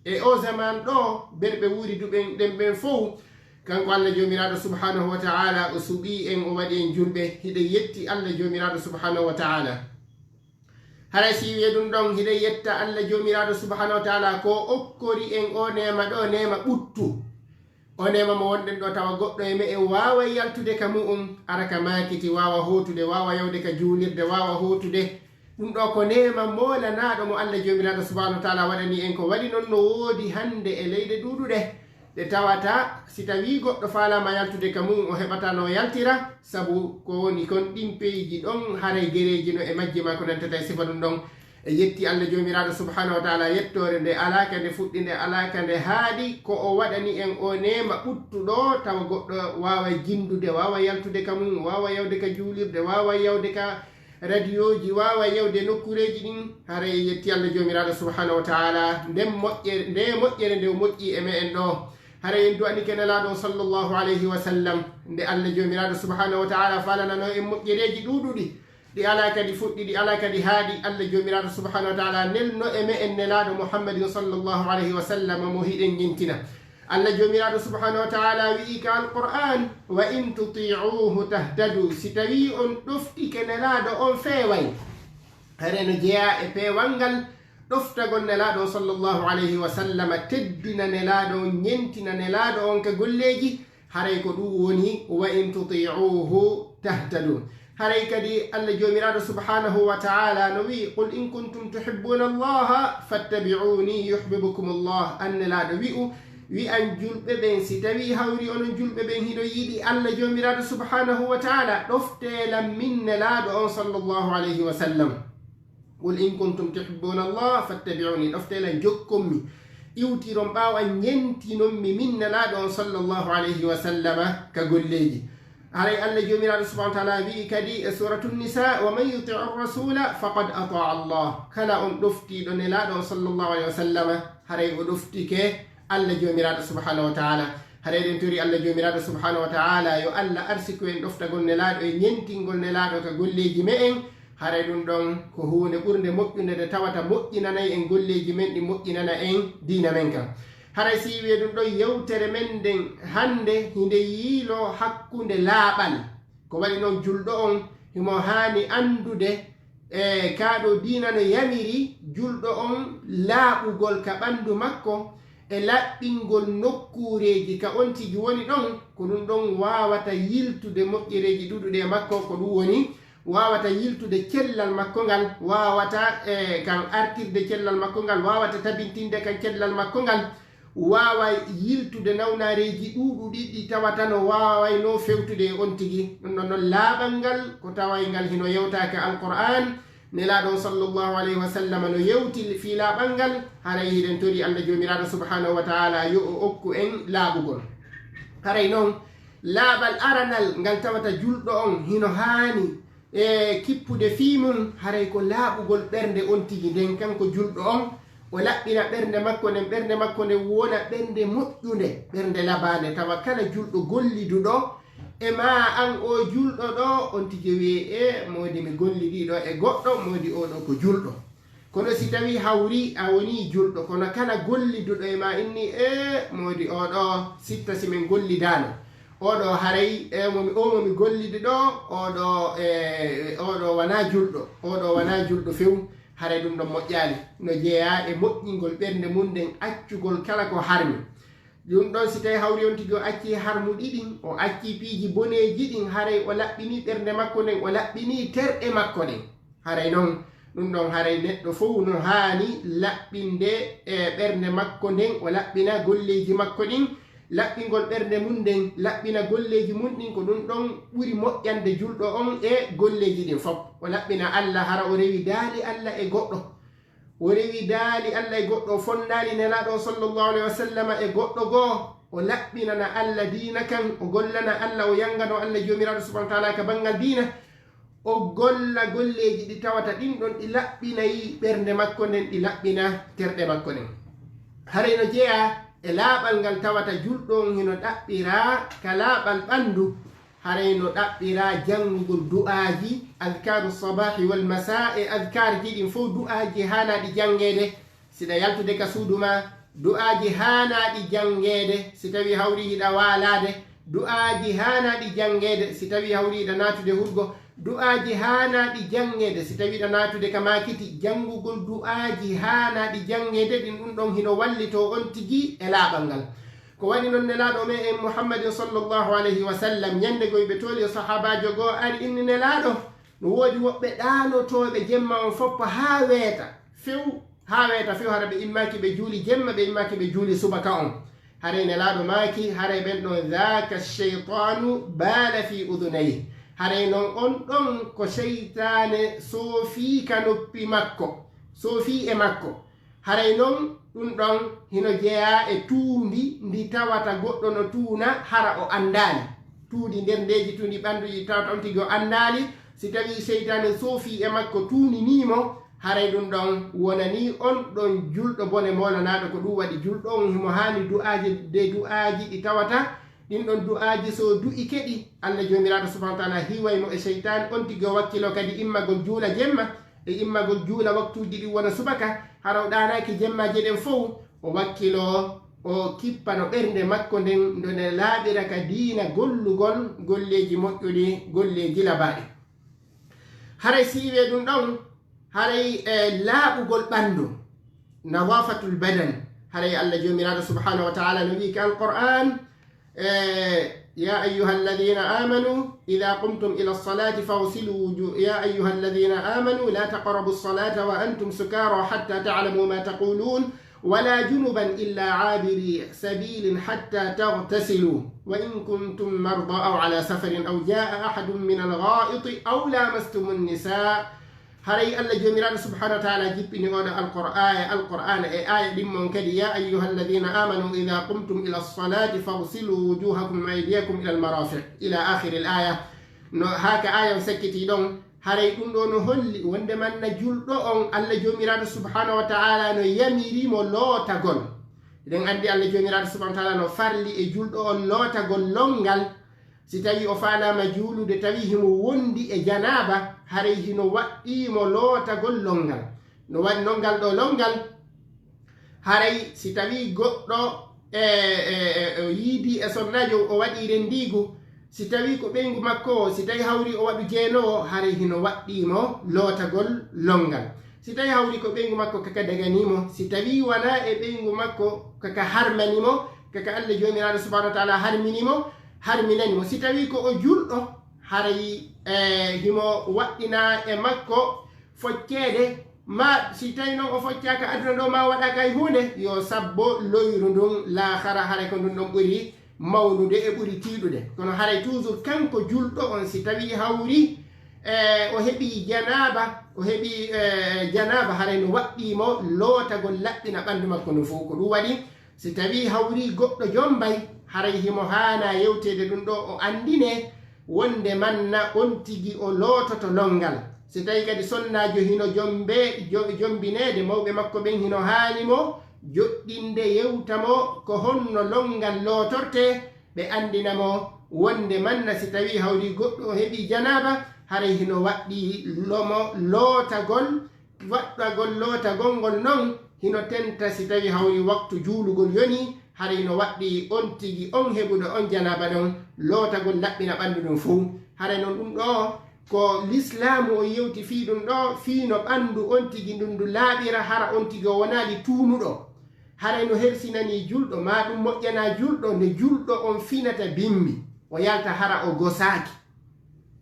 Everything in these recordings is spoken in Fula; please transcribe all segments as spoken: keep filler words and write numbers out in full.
E o zaman ɗo berɓe wuuri duɓen ɗen ɓen fow, kanko Allah Joomiraaɗo subhanahu wa ta'ala o suɓii en, o waɗi en julɓe. Hiɗen yetti Allah Joomiraaɗo subhanahu wa ta'ala. Haray si wi'e ɗum ɗon, hiɗen yetta Allah Joomiraaɗo subhanahu wa ta'ala ko okkori en o neema ɗo, neema ɓuttu. O neema mo wonɗen ɗo tawa goɗɗo e me'en waaway yaltude ka mu'un, ara ka maakiti, waawa hootude, waawa yawde ka juulirde, waawa hootude. Ɗum ɗo ko neema moolanaaɗo mo Allah Joomiraaɗo subhanahu wa ta'ala waɗani en ko waɗi non no woodi hannde e leyɗe ɗuuɗuɗe. Ɗe tawata si tawii goɗɗo faalaama yaltude ka mu'un o heɓata no yaltira, sabu ko woni kon ɗin peeji ɗon haray gereeji no e majji maa ko nantata e sifa ɗum ɗon. E yetti Allah Joomiraaɗo subhanahu wa ta'ala yettoore nde alaa ka nde fuɗɗi, nde alaa ka nde haaɗi, ko o waɗani en o neema ɓuttuɗo, tawa goɗɗo waaway jinndude, waaway yaltude ka mum, waaway yawde ka juulirde, waaway yawde ka radiyooji, waaway yawde nokkuureeji ɗin. Haray yetti Allah Joomiraaɗo subhanahu wa ta'ala nden moƴƴere, nde moƴƴere nde o moƴƴi e me'en ɗo. Haray en du'anike Nelaaɗo on sallallahu alayhi wa sallam, nde Allah Joomiraaɗo subhanahu wa ta'ala faalanano en moƴƴereeji ɗuuɗuɗi, ɗi alaa kadi fuɗɗi, ɗi alaa kadi haaɗi. Allah Joomiraaɗo subhanahu wa ta'ala nelno e me'en Nelaaɗo Muhammadin sallallahu alayhi wa sallam mo hiɗen ñentina. Allah Joomiraaɗo subhanahu wa ta'ala wi'i ka Alqur'aan, "Wa in tuti'uhu tahtadu." Si tawii on ɗoftike Nelaaɗo on feeway, haray no jeyaa e peewal ngal ɗoftagol Nelaaɗo on sallallahu alayhi wa sallam, teddina Nelaaɗo on, ñentina Nelaaɗo on ka golleeji, haray ko ɗum woni, "Wa in tuti'uhu tahtadu." Haray kadi Allah Joomiraaɗo subhanahu wa ta'ala no wi'i, "Qul in kuntum tuhibbuna Allaha fattabi'uni yuhbibkumu Allah." An Nelaaɗo wi'u, wi'an julɓe ɓen, si tawii hawri onon julɓe ɓen hiɗo yiɗi Allah Joomiraaɗo subhanahu wa ta'ala, ɗoftee lan min Nelaaɗo on sallallahu alayhi wa sallam. "Qul in kuntum tuhibbuna Allah fattabi'uni." Ɗoftee lan, jokkon mi. Iwtiron ɓaawo an, ñentinon mi min Nelaaɗo on sallallahu alayhi wa sallama ka golleeji. Haray Allah Joomiraaɗo subhanahu wa ta'ala wi'i kadi e Suuratu Nisaa, "Wa man yuti'ir rasuula faqad ata'a Allah." Kala on ɗoftiiɗo Nelaaɗo on sallallahu alayhi wa sallama, haray o ɗoftike Allah Joomiraaɗo subhanahu wa ta'ala. Haray eɗen tori Allah Joomiraaɗo subhanahu wa ta'ala yo Allah arsiku en ɗoftagol Nelaaɗo e ñentingol Nelaaɗo ka golleeji me'en. Haray ɗum ɗon ko huunde ɓurnde moƴƴunde nde tawata moƴƴinanay en golleeji men, ɗi moƴƴinana en diina men kan. Haray si wi'e ɗum ɗon yewtere men nden hannde hinde yiilo hakkunde laaɓal. Ko waɗi non julɗo on himo haani anndude e kaa ɗoo diina no yamiri julɗo on laaɓugol ka ɓanndu makko e laɓɓingol nokkuureeji ka on tigi woni ɗon, ko ɗum ɗon waawata yiltude moƴƴereeji ɗuuɗuɗi e makko, ko ɗum woni waawata yiltude cellal makko ngal, waawata, e, kan artirde cellal makko ngal, waawata tabintinde kan cellal makko ngal, waawa yiltude nawnaareeji ɗuuɗuɗi ɗi tawata no waawaynoo fewtude e on tigi. Ɗum ɗon non laaɓal ngal ko taway ngal hino yewtaa ka Alqur'aan. Nelaaɗo on sallallahu alayhi wa sallam no yewti fii laaɓal ngal, haray hiɗen tori Allah Joomiraaɗo subhanahu wa ta'ala yo o okku en laaɓugol. Haray non laaɓal aranal ngal tawata julɗo on hino haani e kippude fii mum, haray ko laaɓugol ɓernde on tigi nden. Kanko julɗo on, o laɓɓina ɓernde makko nden, ɓernde makko nden wona ɓernde moƴƴunde, ɓernde labaande. Tawa kala julɗo golliduɗo e maa an o julɗo ɗo, on tigi wi'e, "E, moodi mi gollidii ɗo e goɗɗo, moodi oo ɗoo ko julɗo." Kono si tawii hawri a wonii julɗo, kono kala golliduɗo e maa inni, "E, moodi oo ɗoo, sitta si min gollidaano, oo ɗoo haray, e, mo mi, oo mo mi gollidi ɗoo, oo ɗoo, e, oo ɗoo wanaa julɗo, oo ɗoo wanaa julɗo few." Haray ɗum ɗon moƴƴaali. No jeyaa e moƴƴingol ɓernde mum nden, accugol kala ko harmi. Ɗum ɗon si tawii hawri on tigi o accii harmuɗi ɗin, o accii piiji boneeji ɗin, haray o laɓɓinii ɓernde makko nden, o laɓɓinii terɗe makko ɗen. Haray non, ɗum ɗon haray neɗɗo fow no haani laɓɓinde e ɓernde makko nden, o laɓɓina golleeji makko ɗin. Laɓɓingol ɓernde mum nden, laɓɓina golleeji mum ɗin, ko ɗum ɗon ɓuri moƴƴande julɗo on e golleeji ɗin fow. O laɓɓina Allah, hara o rewi daali Allah e goɗɗo. O rewi daali Allah e goɗɗo, o fondaali Nelaaɗo on sallallahu alayhi wa sallam e goɗɗo goo. O laɓɓinana Allah diina kan, o gollana Allah, o yangano Allah Joomiraaɗo subhanahu wa ta'ala ka banngal diina. O golla golleeji ɗi tawata ɗin ɗon ɗi laɓɓinay ɓernde makko nden, ɗi laɓɓina terɗe makko ɗen. Haray no jeyaa e laaɓal ngal tawata julɗo on hino ɗaɓɓiraa ka laaɓal ɓanndu, haray no ɗaɓɓiraa janngugol du'aaji, adkaaru sabaahi wal masaa, e adkaarji ɗin fow du'aaji haanaaɗi janngeede. Siɗa yaltude ka suudu ma, du'aaji haanaaɗi janngeede, si tawii hawri hiɗa waalaade, du'aaji haanaaɗi janngeede, si tawii hawri hiɗa naatude hurgo, du'aaji haanaaɗi janngeede, si tawii hiɗa naatude ka maakiti, janngugol du'aaji haanaaɗi janngeede, ɗin ɗum ɗon hino wallitoo on tigi e laaɓal ngal. Ko waɗi non Nelaaɗo men en Muhammadin sallallahu alayhi wa sallam, ñande goo hiɓe tooli e sahaabaajo goo ari inni Nelaaɗo, no woodi woɓɓe ɗaanotooɓe jemma on foppa haa weeta, few, haa weeta few, hara ɓe immaaki ɓe juuli jemma, ɓe immaaki ɓe juuli subaka on. Haray Nelaaɗo maaki, haray ɓen ɗon, "Dhaaka shaytaanu baala fi udhunayhi." Haray non on ɗon ko seytaane soofii ka noppi makko, soofii e makko. Haray non ɗum ɗon hino jeyaa e tuundi ndi tawata goɗɗo no tuuna hara o anndaali. Tuundi nder ndeeji tuundi ɓannduuji tawata on tigi o anndaali. Si tawii seytaane soofii e makko tuuninii mo, haray ɗum ɗon wonanii on ɗon julɗo bone moolanaaɗo. Ko ɗum waɗi julɗo on himo haani du'aaji de du'aaji ɗi tawata ɗin ɗon du'aaji so du'i keɗi, Allah Joomiraaɗo subhaanahu wa ta'aala hiway mo e seytaane, on tigi o wakkiloo kadi immagol juula jemma e immagol juula waktuuji ɗi wona subaka, hara o ɗaanaaki jemmaaje ɗen fow, o wakkiloo o kippano ɓernde makko nden nde ne laaɓira ka diina gollugol golleeji moƴƴuɗi, golleeji labaaɗi. Haray si iwee ɗum ɗon, haray e laaɓugol ɓanndu, nadaafatul badan. Haray Allah Joomiraaɗo subhaanahu wa ta'aala no wi'i ka Alqur'aan, eh, "يا أيها الذين آمنوا إذا قمتم إلى الصلاة فاغسلوا وجو-، يا أيها الذين آمنوا لا تقربوا الصلاة وأنتم سكارى حتى تعلموا ما تقولون ولا جنبا إلا عابري سبيل حتى تغتسلوا وإن كنتم مرضى أو على سفر أو جاء أحد من الغائط أو لامستم النساء." Haray Allah Joomiraaɗo subhaanahu wa ta'aala jippini oɗo Alqur'aa-, aaya Alqur'aana e aaya ɗimmo on kadi, "يا أيها الذين آمنوا إذا قمتم إلى الصلاة فاغسلوا وجوهكم وأيديكم إلى المرافق." Ila aakhiril aaya. No, haa ka aaya on sakkitii ɗon, haray ɗum ɗoo no holli wonde manna julɗo on, Allah Joomiraaɗo subhaanahu wa ta'aala no yamiri mo lootagol. Eɗen anndi Allah Joomiraaɗo subhaanahu wa ta'aala no farli e julɗo on lootagol lonngal. Si tawii o faalaama juulude, tawii himo wondi e janaaba, haray hino waɗɗii mo lootagol lonngal. No waɗi non ngal ɗoo lonngal, haray si tawii goɗɗo e, e, e, o yiidii e sonnaajo, o waɗii renndiigu, si tawii ko ɓeyngu makko o, si tawii hawri o waɗu jeenoowo, haray hino waɗɗii mo lootagol lonngal. Si tawii hawri ko ɓeyngu makko kaka daganii mo, si tawii wanaa e ɓeyngu makko kaka harmani mo, kaka Allah Joomiraaɗo subhaanahu wa ta'aala harmini mo, harminani mo. Si tawii ko o julɗo, haray, eh, himo waɗɗinaa e makko focceede, ma si tawii non o foccaaka aduna ɗoo ma waɗaaka hay huunde, yo sabbo loyru ndun laakhara, haray ko ndun ɗon ɓuri mawnude e ɓuri tiiɗude. Kono haray toujours kanko julɗo on, si tawii hawri, eh, o heɓii janaaba, o heɓii, eh, janaaba, haray no waɗɗii mo lootagol laɓɓina ɓanndu makko ndun fow. Ko ɗum waɗi, si tawii hawri goɗɗo jommbay, haray himo haanaa yewteede ɗum ɗoo, o anndinee wonde manna on tigi o loototo lonngal. Si tawii kadi sonnaajo hino jommbe-, jo-, jommbineede, mawɓe makko ɓen hino haani mo joɗɗinde yewta mo ko honno lonngal lootortee, ɓe anndina mo wonde manna si tawii hawri goɗɗo o heɓii janaaba, haray hino waɗɗii lomo lootagol, waɗɗagol lootagol ngol non hino tenta si tawii hawri waktu juulugol yonii, haray hino waɗɗii on tigi on heɓuɗo on janaaba ɗon lootagol laɓɓina ɓanndu ndun fow. Haray non ɗum ɗoo ko lislaamu on yewti fii ɗum ɗoo, fii no ɓanndu on tigi ndun ndu laaɓira, hara on tigi o wonaali tuunuɗo. Haray no hersinanii julɗo, maa ɗum moƴƴanaa julɗo, nde julɗo on finata bimbi, o yalta hara o gosaaki.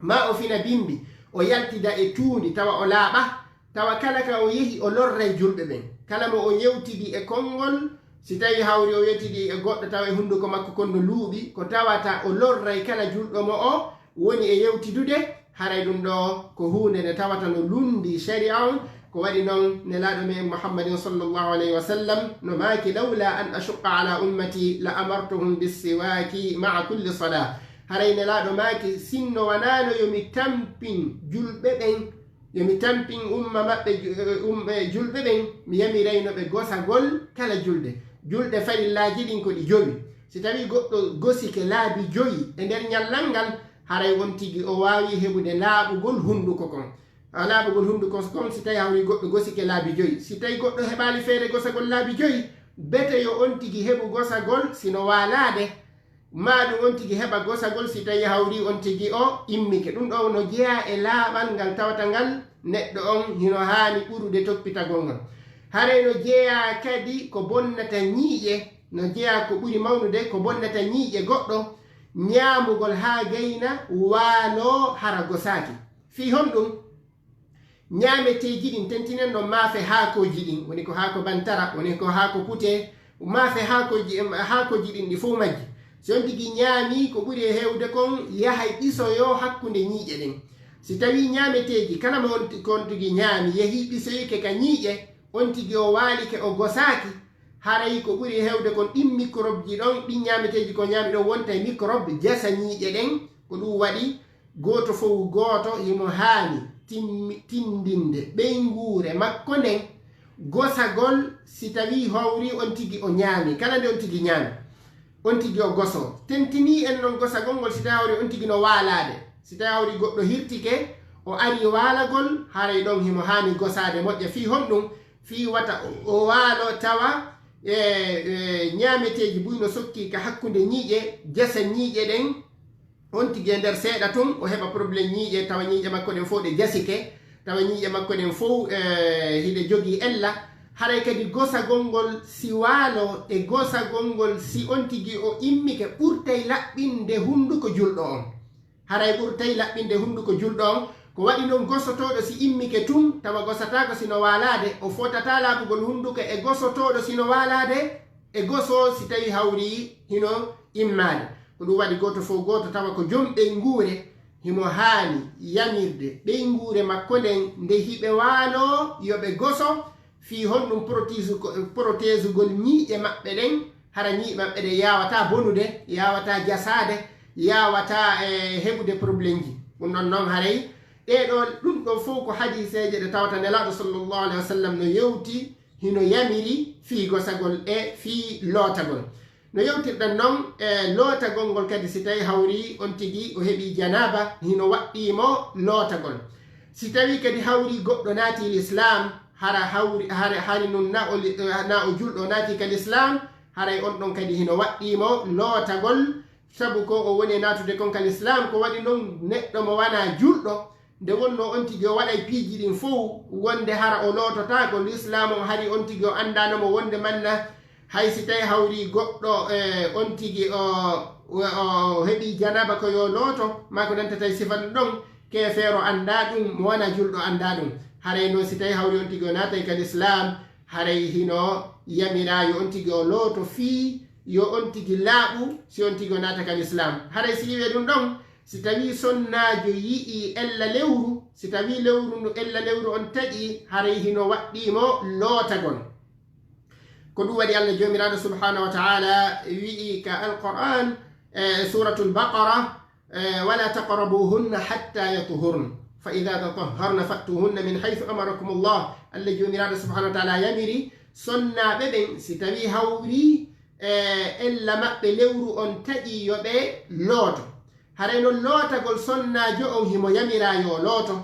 Maa o fina bimbi, o yaltida e tuundi, tawa o laaɓaa, tawa kala ka o yehi, o lorray julɓe ɓen. Kala mo o yewtidi e konngol, si tawii hawri o yewtidi e goɗɗo, tawa e hunnduko makko kon no luuɓi, ko tawata o lorray kala julɗo mo o woni e yewtidude, haray ɗum ɗoo ko huunde nde tawata no lunndii shari'a on. Ko waɗi non Nelaaɗo men Muhammadin sallallahu alayhi wa sallam no maaki, "لولا أن أشق على أمتي لأمرتهم بالسواك مع كل صلاة." Haray Nelaaɗo maaki, "Sinno wanaano yo mi tampin julɓe ɓen, yo mi tampin umma maɓɓe ju-, eh, um, eh, julɓe ɓen, mi yamirayno ɓe gosagol kala julde." Julɗe farillaaji ɗin ko ɗi jowi. Si tawii goɗɗo gosike laabi jowi e nder ñallal ngal, haray on tigi o waawii heɓude laaɓugol hunnduko kon. a laaɓugol hunnduko kon, si tawi hawri goɗɗo gosike laabi joyi. Si tawi goɗɗo heɓaali feere gosagol laabi joyi, bete yo on tigi heɓu gosagol sino waalaade, maa ɗum on tigi heɓa gosagol si tawi hawri on tigi o immike. Ɗum ɗo no jeyaa e laaɓal ngal tawata ngal neɗɗo on hino haani ɓurude toppitagol ngol. Haray no jeyaa kadi ko bonnata ñiiƴe, no jeyaa ko ɓuri mawnude ko bonnata ñiiƴe goɗɗo, ñaamugol haa gayna waaloo hara gosaaki. Fii honɗum? Ñaameteeji ɗin, tentinen no maafe haakooji ɗin, woni ko haako bantara, woni ko haako kute, maafe haakooji, haakooji ɗin ɗi fow majji. Si on tigi ñaami ko ɓuri e heewde kon, yahay ɓisoyoo hakkunde ñiiƴe ɗen. Si tawii ñaameteeji kala mo on ti-, ko on tigi ñaami, yehii ɓisoyike ka ñiiƴe, on tigi o waalike o gosaaki, haray ko ɓuri e heewde kon ɗin microbe ji ɗon, ɗin ñaameteeji ko ñaami ɗon wonta e microbe jasa ñiiƴe ɗen, ko ɗum waɗi gooto fow gooto himo haani timmi-, tindinde ɓeynguure makko nden gosagol si tawii hawri on tigi o ñaami, kala nde on tigi ñaami, on tigi o goso. Tentinii en non gosagol ngol si tawii hawri on tigi no waalaade. Si tawii hawri goɗɗo hirtike, o ari waalagol, haray ɗon himo haani gosaade moƴƴa. Fii honɗum? Fii wata o, o waalo tawa, e, e, ñaameteeji buy no sokki ka hakkunde ñiiƴe, jasa ñiiƴe ɗen, on tigi e nder seeɗa tun, o heɓa problème ñiiƴe, tawa ñiiƴe makko ɗen fow ɗe jasike, tawa ñiiƴe makko ɗen fow, e, hiɗe jogii ella. Haray kadi gosagol ngol si waalo e gosagol ngol si on tigi o immike ɓurtay laɓɓinde hunnduko julɗo on. Haray ɓurtay laɓɓinde hunnduko julɗo on. Ko waɗi non gosotooɗo si immike tun, tawa gosataako sino waalaade, o fotataa laaɓugol hunnduko e gosotooɗo sino waalaade, e gosoo si tawii hawri hino immaade. Ko ɗum waɗi gooto fow gooto tawa ko jom ɓeynguure, himo haani yamirde ɓeynguure makko nden nde hiɓe waaloo yo ɓe goso, fii honɗum? Protésu-, protésu-gol ñiiƴe maɓɓe ɗen, hara ñiiƴe maɓɓe ɗen yaawataa bonude, yaawataa jasaade, yaawataa, e, heɓude problème ji. Ɗum ɗon non haray, ɗee ɗoo, ɗum ɗon fow ko hadiiseeje ɗe tawata Nelaaɗo sallallahu alaihi wasallam no yewti, hino yamiri fii gosagol e fii lootagol. No yewtirɗen non, e, lootagol ngol kadi, si tawi hawri on tigi o heɓi janaaba, hino waɗɗii mo lootagol. Si tawi kadi hawri goɗɗo naati lislaam, hara hawri, hara, hari nun na o li-, na o julɗo naati ka lislaam, haray on ɗon kadi hino waɗɗii mo lootagol, sabu ko o woni e naatude kon ka lislaam. Ko waɗi non neɗɗo mo wanaa julɗo, nde wonnoo on tigi o waɗay piiji ɗin fow, wonde hara o loototaako, lislaam on hari on tigi o anndaano mo wonde manna, hay si tawi hawri goɗɗo, e, on tigi o, o, o heɓi janaba ko yo looto, maa ko nantata e sifa ɗum ɗon, keefeero anndaa ɗum, mo wanaa julɗo anndaa ɗum. Haray noon si tawi hawri on tigi o naatay ka lislaam, haray hino yamiraa yo on tigi o looto fii yo on tigi laaɓu, si on tigi o naata ka lislaam. Haray si iwee ɗum ɗon, si tawii sonnaajo yi'ii ella lewru, si tawii lewru ndu, ella lewru on taƴii, haray hino waɗɗii mo lootagol. Ko ɗum waɗi Allah Joomiraaɗo subhaanahu wa ta'ala wi'i ka Alqur'aan, e Suuratul Baqara, e, "Wala taqrabuhunna hatta yatuhurna, fa idha tatahharna fa'tuhunna min haythu amarakumullah." Allah Joomiraaɗo subhaanahu wa ta'ala yamiri sonnaaɓe ɓen, si tawii hawri, e, ella maɓɓe lewru on taƴii, yo ɓe looto. Haray non lootagol sonnaajo on himo yamiraa yo looto,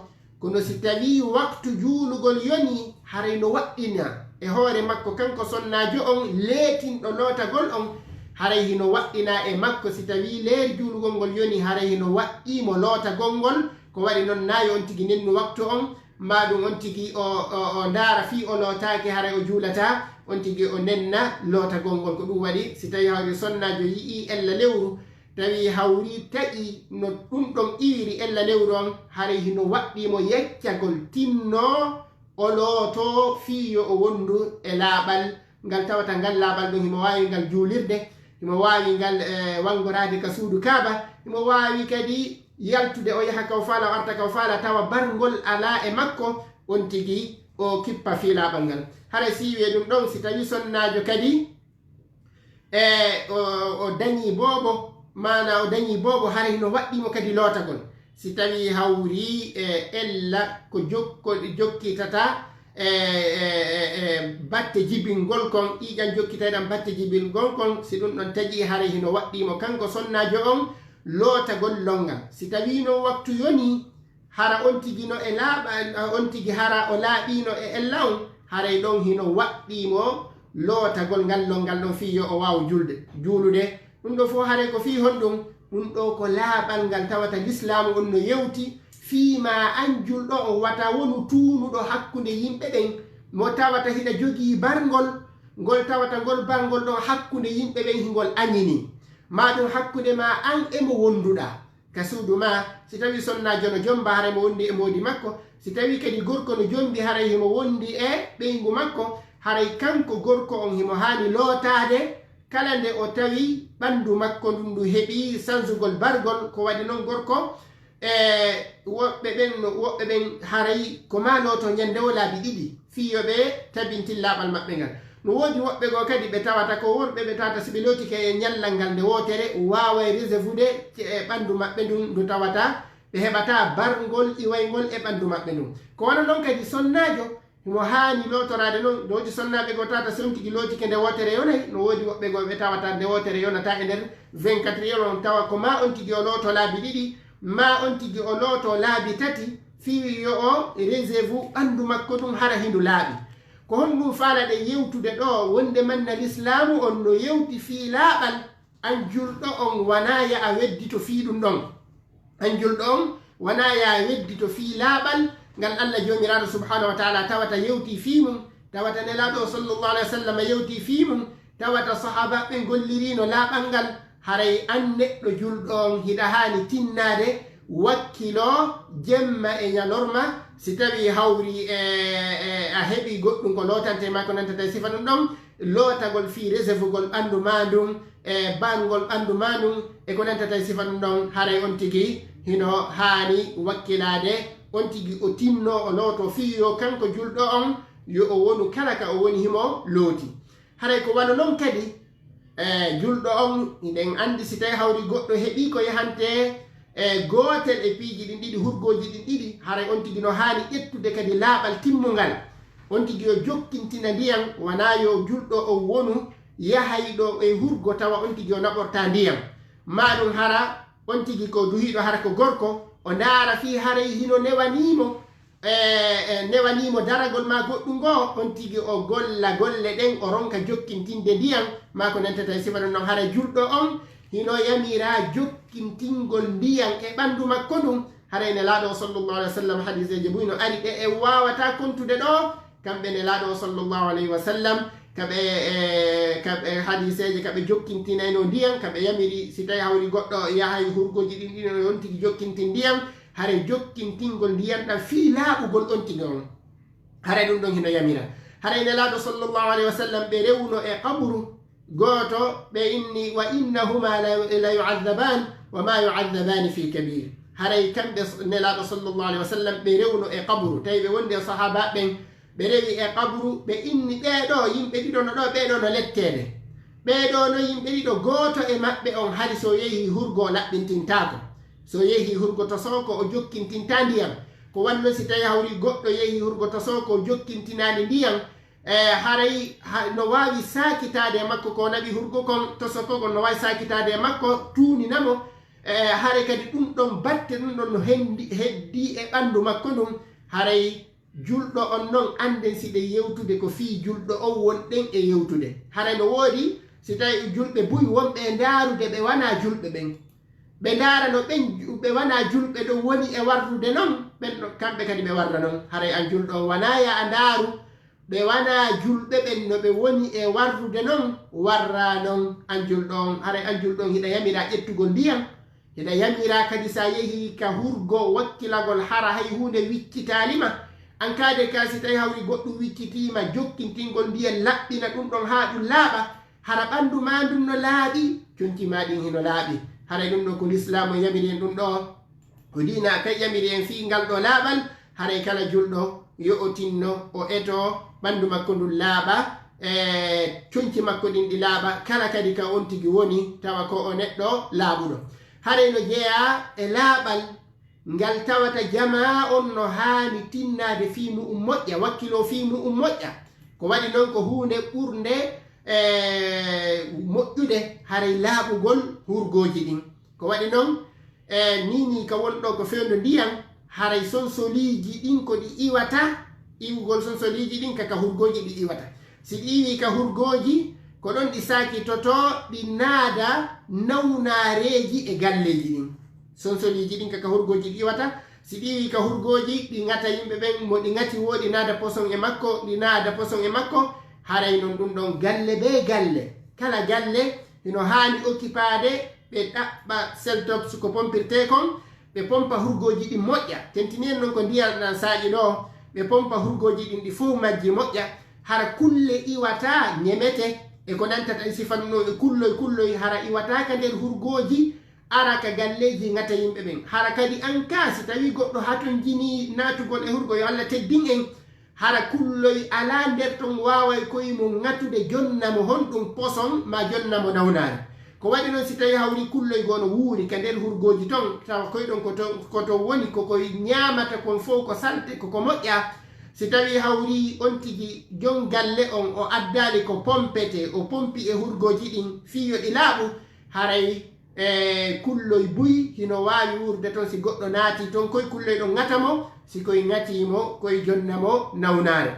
kono si tawii waktu juulugol yonii, haray no waɗɗina e hoore makko kanko sonnaajo on leetinɗo lootagol on, haray hino waɗɗina e makko si tawii leer juulugol ngol yonii, haray hino waɗɗii mo lootagol ngol. Ko waɗi non na yo on tigi nennu waktu on, maa ɗum on tigi o, o, o ndaara fii o lootaaki, haray o juulataa, on tigi o nenna lootagol ngol. Ko ɗum waɗi si tawii hawri sonnaajo yi'ii ella lewru, tawi hawri taƴi no ɗum ɗon iwiri ella lewru on, haray hino waɗɗii mo yeccagol tinnoo o lootoo fii yo o wondu e laaɓal ngal tawata ngal laaɓal ɗum himo waawi ngal juulirde, himo waawi ngal, e, wanngoraade ka suudu Kaaba, himo waawi kadi yaltude o yaha kaw faala, o arta kaw faala, tawa barngol alaa e makko, on tigi o kippa fii laaɓal ngal. Haray si iwee ɗum ɗon, si tawii sonnaajo kadi, e o, o dañii boobo, maanaa o dañii boobo, haray hino waɗɗii mo kadi lootagol. Si tawii hawri, e, ella ko jokko-, jokkitata, e, e, e, e, batte jibingol kon, ƴiiƴan jokkitayɗan batte jibingol kon, si ɗum ɗon taƴii, haray hino waɗɗii mo kanko sonnaajo on lootagol lonngal. Si tawii non waktu yonii, hara on tigi no e laaɓa, on tigi hara o laaɓiino e ella on, haray ɗon hino waɗɗii mo lootagol ngal non, ngal ɗon fii yo o waaw julde, juulude. Ɗum ɗo fof haray ko fii honɗum? Ɗum ɗo ko laaɓal ngal tawata lislaamu on no yewti fii ma an julɗo on wata wonu tuunuɗo hakkunde yimɓe ɓen, mo tawata hiɗa jogii barngol, ngol tawata ngol barngol ɗon hakkunde yimɓe ɓen hingol añini, maa ɗum hakkunde ma an e mo wonduɗaa ka suudu ma. Si tawii sonnaajo no jommba, haray mo wondi e moodi makko. Si tawii kadi gorko no jommbi, haray himo wondi e ɓeyngu makko, haray kanko gorko on himo haani lootaade kala nde o tawi ɓanndu makko ndun ndu heɓi sanzugol bargol. Ko waɗi non gorko, e woɓɓe ɓen no, woɓɓe ɓen haray ko maa looto ñannde o laabi ɗiɗi, fii yo ɓe tabintin laaɓal maɓɓe ngal. No woodi woɓɓe goo kadi ɓe tawata ko worɓe ɓe tawata si ɓe lootike e ñallal ngal nde wootere, waaway resevude e ɓanndu maɓɓe ndun, ndu tawata ɓe heɓataa barngol iwayngol e ɓanndu maɓɓe ndun. Ko wano non kadi sonnaajo, himo haani lootoraade non. No woodi sonnaaɓe goo tawata si on tigi lootike nde wootere yonay, no woodi woɓɓe goo ɓe tawata nde wootere yonataa e nder vingt-quatre heures on, tawa ko maa on tigi o looto laabi ɗiɗi, maa on tigi o looto laabi tati, fii yo o resevu ɓanndu makko ndun hara hindu laaɓi. Ko honɗum faalaɗen yewtude ɗoo? Wonde manna lislaamu on no yewti fii laaɓal, an julɗo on wanaa ya a weddito fii ɗum ɗon. An julɗo on wanaa ya a weddito fii laaɓal ngal Allah Joomiraaɗo subhaanahu wa taala tawata yewti fii mum, tawata Nelaaɗo o sallallahu alayhi wa sallam yewti fii mum, tawata sahaabaaɓe ɓen golliriino laaɓal ngal. Haray an neɗɗo julɗo on hiɗa haani tinnaade, wakkiloo jemma e ñalorma. Si tawii hawri e, e a heɓii goɗɗum ko lootante maa ko nantata e sifa ɗum ɗon, lootagol fii resevugol ɓanndu maa ndun, e barngol ɓanndu maa ndun, e ko nantata e sifa ɗum ɗon, haray on tigi hino haani wakkilaade, on tigi o tinnoo o lootoo fii yo kanko julɗo on, yo o wonu kala ka o woni himo looti. Haray ko wano non kadi, e, julɗo on, hiɗen anndi si tawii hawri goɗɗo heɓii ko yahantee e gootel e piiji ɗin ɗiɗi, hurgooji ɗin ɗiɗi, haray on tigi no haani ƴettude kadi laaɓal timmungal. On tigi yo jokkintina ndiyan, wanaa yo julɗo on wonu yahayɗo e hurgo tawa on tigi o naɓortaa ndiyan. Maa ɗum hara on tigi ko duhiiɗo, hara ko gorko, o ndaara fii haray hino newanii mo, e, e, newanii mo daragol maa goɗɗum goo, on tigi o golla golle ɗen, o ronka jokkintinde ndiyan, maa ko nantata e sifa ɗum ɗon. Haray julɗo on hino yamiraa jokkintingol ndiyan e ɓanndu makko ndun. Haray Nelaaɗo o sallallahu alayhi wa sallam, hadiiseeje buy no ari ɗe en waawataa kontude ɗoo, kamɓe Nelaaɗo o sallallahu alayhi wa sallam, ka ɓe, e, ka ɓe hadiiseeje, ka ɓe jokkintinayno ndiyan, ka ɓe yamiri, si tawii hawri goɗɗo yahay hurgooji ɗin ɗiɗi, no on tigi jokkintin ndiyan, haray jokkintingol ndiyan ɗan fii laaɓugol on tigi on. Haray ɗum ɗon hino yamira. Haray Nelaaɗo sallallahu alayhi wa sallam ɓe rewuno e qaburu gooto, ɓe inni, "Wa innahuma la, la yu'adhaban, wa ma yu'adhabani fi kabir." Haray kamɓe s-, Nelaaɗo sallallahu alayhi wa sallam ɓe rewuno e qaburu, tawi ɓe wondi e sahaaba ɓen, ɓe rewi e qaburu, ɓe inni, "Ɓee ɗoo yimɓe ɗiɗo no ɗoo, ɓee ɗoo no letteede. Ɓee ɗoo no yimɓe ɗiɗo, gooto e maɓɓe on hari so yehi hurgo o laɓɓintintaako. So yehi hurgo to soko o jokkintintaa ndiyan." Ko wanno si tawi hawri goɗɗo yehi hurgo to soko o jokkintinaali ndiyan, e, haray ha, no waawi saakitaade e makko ko naɓi hurgo kon, to soko kon no waawi saakitaade e makko, tuunina mo. E, haray kadi ɗum ɗon batte ɗum ɗon no hendi, heddii e ɓanndu makko ndun. Haray julɗo on non, annden si ɗe yewtude ko fii julɗo on wonɗen e yewtude. Haray no woodi si tawi julɓe buy wonɓe e ndaarude ɓe wanaa julɓe ɓen. Ɓe ndaara no ɓen ju-, ɓe wanaa julɓe ɗon woni e warrude non, ɓen ɗon, kamɓe kadi ɓe warra non. Haray an julɗo on wanaa ya a ndaaru ɓe wanaa julɓe ɓen no ɓe woni e warrude non, warraa non an julɗo on. Haray an julɗo on hiɗa yamiraa ƴettugol ndiyan, hiɗa yamiraa kadi si a yehii ka hurgo wakkilagol hara hay huunde wiccitaali ma. An kaade ka si tawi hawri goɗɗum wiccitiima, jokkintingol ndiyan laɓɓina ɗum ɗon haa ɗum laaɓa. Hara ɓanndu maa ndun no laaɓi, conci maa ɗin hino laaɓi. Haray ɗum ɗoo ko lislaamu yamiri en ɗum ɗoo. Ko diina kan yamiri en fii ngal ɗoo laaɓal, haray kala julɗo yo o tinno, o eto ɓanndu makko ndun laaɓa, e conci makko ɗin ɗi laaɓa, kala kadi ka on tigi woni, tawa ko o neɗɗo laaɓuɗo. Haray no jeyaa e laaɓal ngal tawata jamaa on no haani tinnaade fii mu'un moƴƴa, wakkiloo fii mu'un moƴƴa. Ko waɗi non ko huunde ɓurnde, e, moƴƴude haray laaɓugol hurgooji ɗin. Ko waɗi non, e, nii nii ka woni ɗoo ko fewndo ndiyan, haray sonsoliiji ɗin ko ɗi iwata, iwugol sonsoliiji ɗin ka, ka hurgooji ɗi iwata. Si ɗi iwii ka hurgooji, ko ɗon ɗi saakitotoo, ɗi naada nawnaareeji e galleeji ɗin. Sonsoliiji ɗin ka, ka hurgooji ɗi iwata, si ɗi iwii ka hurgooji, ɗi ŋata yimɓe ɓen, mo ɗi ŋati woo, ɗi naada poson e makko, ɗi naada poson e makko, haray non ɗun ɗon galle bee galle. Kala galle hino haani okkipaade, ɓe ɗaɓɓa seltops ko pompirtee kon, ɓe pompa hurgooji ɗin moƴƴa. Tentinii en non ko ndiyan ɗan saaƴi ɗoo, ɓe pompa hurgooji ɗin ɗi fow majji moƴƴa. Hara kulle iwata, ñemete, e ko nantata e sifa ɗun ɗon e kulloy, kulloy, hara iwata ka nder hurgooji, ara ka galleeji ŋata yimɓe ɓen. Hara kadi an kaa, si tawii goɗɗo hatonjinii naatugol e hurgo, yo Alla teddin en, hara kulloy alaa nder ton waaway koye mun ŋatude jonna mo honɗun poson maa jonna mo nawnaare. Ko waɗi non si tawii hawri kulloy goo no wuuri ka nder hurgooji ton, tawa koy ɗon ko to, ko to woni ko koy ñaamata kon fow ko salte, ko ko moƴƴa. Si tawii hawri on tigi jon galle on o addaali ko pompetee, o pompi e hurgooji ɗin fii yo ɗi laaɓu, haray e kulloy buy hino waawi wuurde ton si goɗɗo naatii ton, koy kulloy ɗon ŋata mo, si koy ŋatii mo, koy jonna mo nawnaare.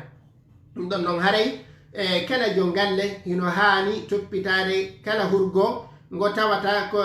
Ɗun ɗon non haray, e kala jon galle hino haani toppitaade kala hurgo ngo tawata ko,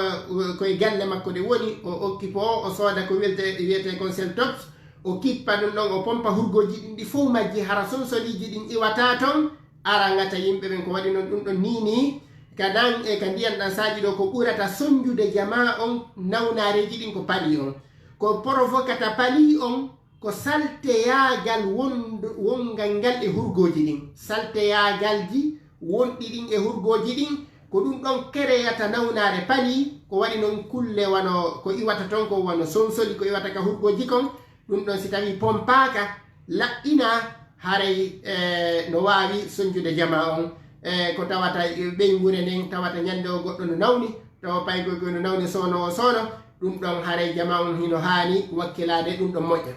koye galle makko ɗe woni, o okkipoo, o sooda ko wilte-, wiyetee kon seltops, o kippa ɗun ɗon, o pompa hurgooji ɗin ɗi fow majji, hara sonsoliiji ɗin iwataa ton, ara ŋata yimɓe ɓen. Ko waɗi non ɗun ɗon nii nii, ka ɗan e ka ndiyan ɗan saaƴi ɗoo, ko ɓurata sonjude jamaa on nawnaareeji ɗin ko palii on. Ko provokata palii on, ko salteyaagal won-, wongal ngal e hurgooji ɗin. Salteyaagalji wonɗi ɗin e hurgooji ɗin, ko ɗun ɗon kereyata nawnaare palii. Ko waɗi non kulle wano ko iwata ton kon, wano sonsoli ko iwata ka hurgooji kon, ɗun ɗon si tawii pompaaka, laɓɓinaa, haray, e, no waawi sonjude jamaa on. E, ko tawata, e, ɓeynguure nden, tawata ñannde o goɗɗo no nawni, tawa paygoy koy no nawni, soono o soono, ɗun ɗon haray jamaa on hino haani wakkilaade, ɗun ɗon moƴƴa.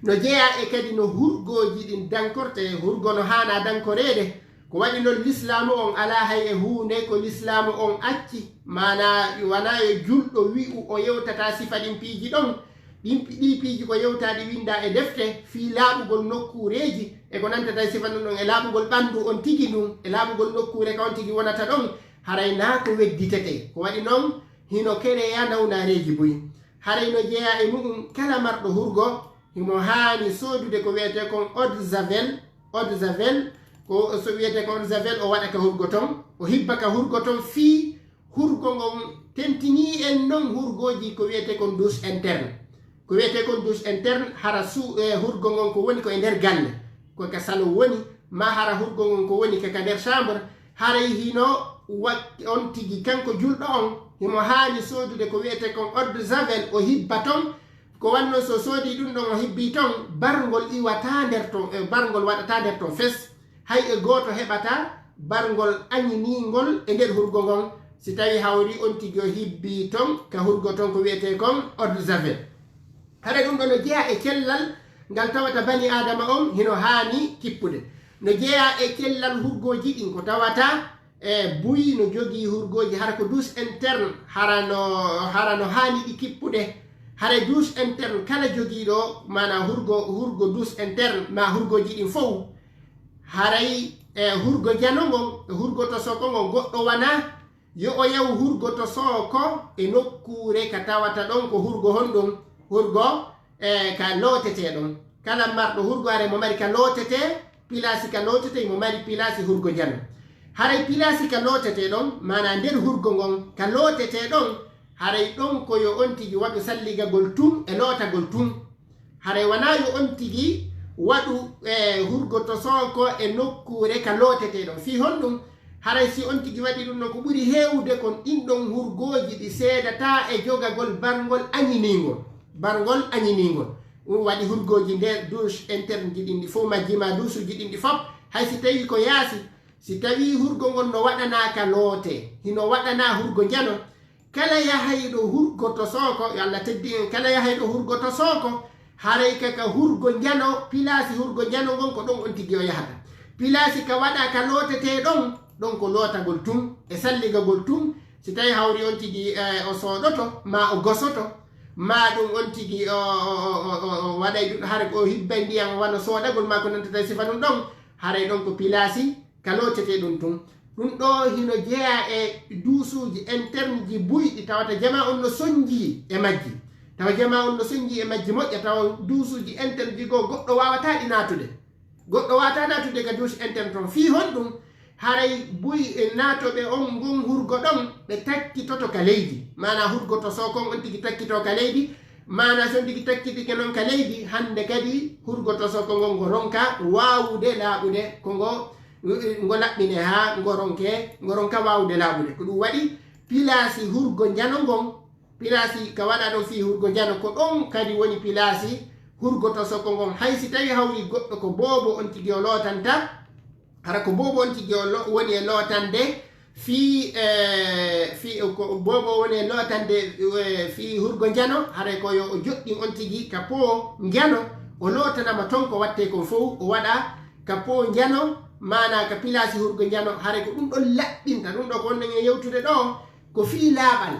No jeyaa e kadi no hurgooji ɗin dankortee, hurgo no haanaa dankoreede. Ko waɗi non lislaamu on alaa hay e huunde ko lislaamu on acci, maanaa wanaa yo julɗo wi'u o yewtataa sifa ɗin piiji ɗon. Ɗin pi-, ɗii piiji ko yewtaa ɗi winndaa e defte fii laaɓugol nokkuureeji e ko nantata e sifa ɗun ɗon, e laaɓugol ɓanndu on tigi ndun, e laaɓugol nokkuure ka on tigi wonata ɗon, haray naa ko wedditetee. Ko waɗi non hino kereya nawnaareeji buy. Haray no jeyaa e mu'un, kala marɗo hurgo himo haani soodude ko wiyetee kon eau de javel. Eau de javel, ko so wiyetee ko eau de javel, o waɗa ka hurgo ton, o hibba ka hurgo ton fii hurgo ngon. Tentinii en non hurgooji ko wiyetee kon douche interne. Ko wiyetee kon douche interne, hara su-, e, hurgo ngon ko woni ko e nder galle, ko ka salon woni, maa hara hurgo ngon ko woni ka, ka nder chambre, haray hino wa-, on tigi kanko julɗo on, himo haani soodude ko wiyetee kon eau de javel, o hibba ton. Ko wanno so soodii ɗun ɗon o hibbii ton, barngol iwataa nder ton, e, barngol waɗataa nder ton fes. Hay e gooto heɓataa barngol añiniingol e nder hurgo ngon, si tawii hawri on tigi o hibbii ton ka hurgo ton ko wiyetee kon eau de javel. Haray ɗun ɗon no jeyaa e cellal ngal tawata bani Aadama on hino haani kippude. No jeyaa e cellal hurgooji ɗin ko tawata, e, buy no jogii hurgooji, hara ko douche interne, hara no, hara no haani ɗi kippude. Haray douche interne kala jogiiɗo, maanaa hurgo, hurgo douche interne, maa hurgooji ɗin fow, haray, e, hurgo njano ngon, e hurgo tosoko ngon, goɗɗo wanaa yo o yahu hurgo tosoko e nokkuure ka tawata ɗon ko hurgo honɗun? Hurgo, e, ka lootetee ɗon. Kala marɗo hurgo, haray mo mari ka lootetee, pilaasi ka lootetee, mo mari pilaasi hurgo njano. Haray pilaasi ka lootetee ɗon, maanaa nder hurgo ngon ka lootetee ɗon, haray ɗon ko yo on tigi waɗu salligagol tun e lootagol tun. Haray wanaa yo on tigi waɗu, e, hurgo tosoko e nokkuure ka lootetee ɗon. Fii honɗun? Haray si on tigi waɗi ɗun ɗon, ko ɓuri heewude kon ɗin ɗon hurgooji ɗi seedataa e jogagol barngol añiniingol. Barngol añiniingol. Ɗun waɗi hurgooji nder douche interne ji ɗin ɗi fow majji, maa duusuuji ɗin ɗi fow, hay si tawii ko yaasi, si tawii hurgo ngon no waɗanaa ka loote, hino waɗanaa hurgo njano, kala yahayɗo hurgo tosoko, yo Alla teddin en, kala yahayɗo hurgo tosoko, haray ka, ka hurgo njano, pilaasi hurgo njano ngon ko ɗon on tigi o yahata. Pilaasi ka waɗaa ka lootetee ɗon, ɗon ko lootagol tun, e salligagol tun, si tawii hawri on tigi, e, o sooɗoto, maa o gosoto, ma ɗum on tigi o waɗay ɗum, hara ko hibbay ndiyam wano soodagol ma ko nantata e sifa ɗum ɗon, haray ɗon ko pilaasi ka lootetee ɗum tun. Ɗum ɗoo hino jeyaa e duusuuji interne ji buyɗi tawata jamaa on no sonjii e majji. Tawa jamaa on no sonjii e majji moƴƴa, tawa duusuuji interne ji goo goɗɗo waawataa ɗi naatude. Goɗɗo waawataa naatude ka douche interne ton. Fii honɗum? Haray buy e naatooɓe on ngon hurgo ɗon, ɓe takkitoto ka leydi. Maanaa hurgo to sookon on tigi takkitoo ka leydi. Maanaa si on tigi takkitike non ka leydi, hannde kadi hurgo to sookon ngon ngo ronka waawude laaɓude, ko ngo, ngo laɓɓine haa ngo ronke, ngo ronka waawude laaɓude. Ko ɗum waɗi pilaasi hurgo njano ngon, pilaasi ka waɗaa ɗon fii hurgo njano, ko ɗon kadi woni pilaasi hurgo to sookon ngon. Hay si tawii hawri goɗɗo ko boobo on tigi o lootanta, hara ko boobo on tigi o lo-, woni e lootande fii, eh, fii, ko boobo woni e lootande, eh, fii hurgo njano, haray ko yo o joɗɗin on tigi ka poo njano, o lootana mo ton ko wattee kon fow, o waɗa ka poo njano, maanaa ka pilaasi hurgo njano, haray ko ɗum ɗon laɓɓinta. Ɗum ɗoo ko wonɗen e yewtude ɗoo, ko fii laaɓal.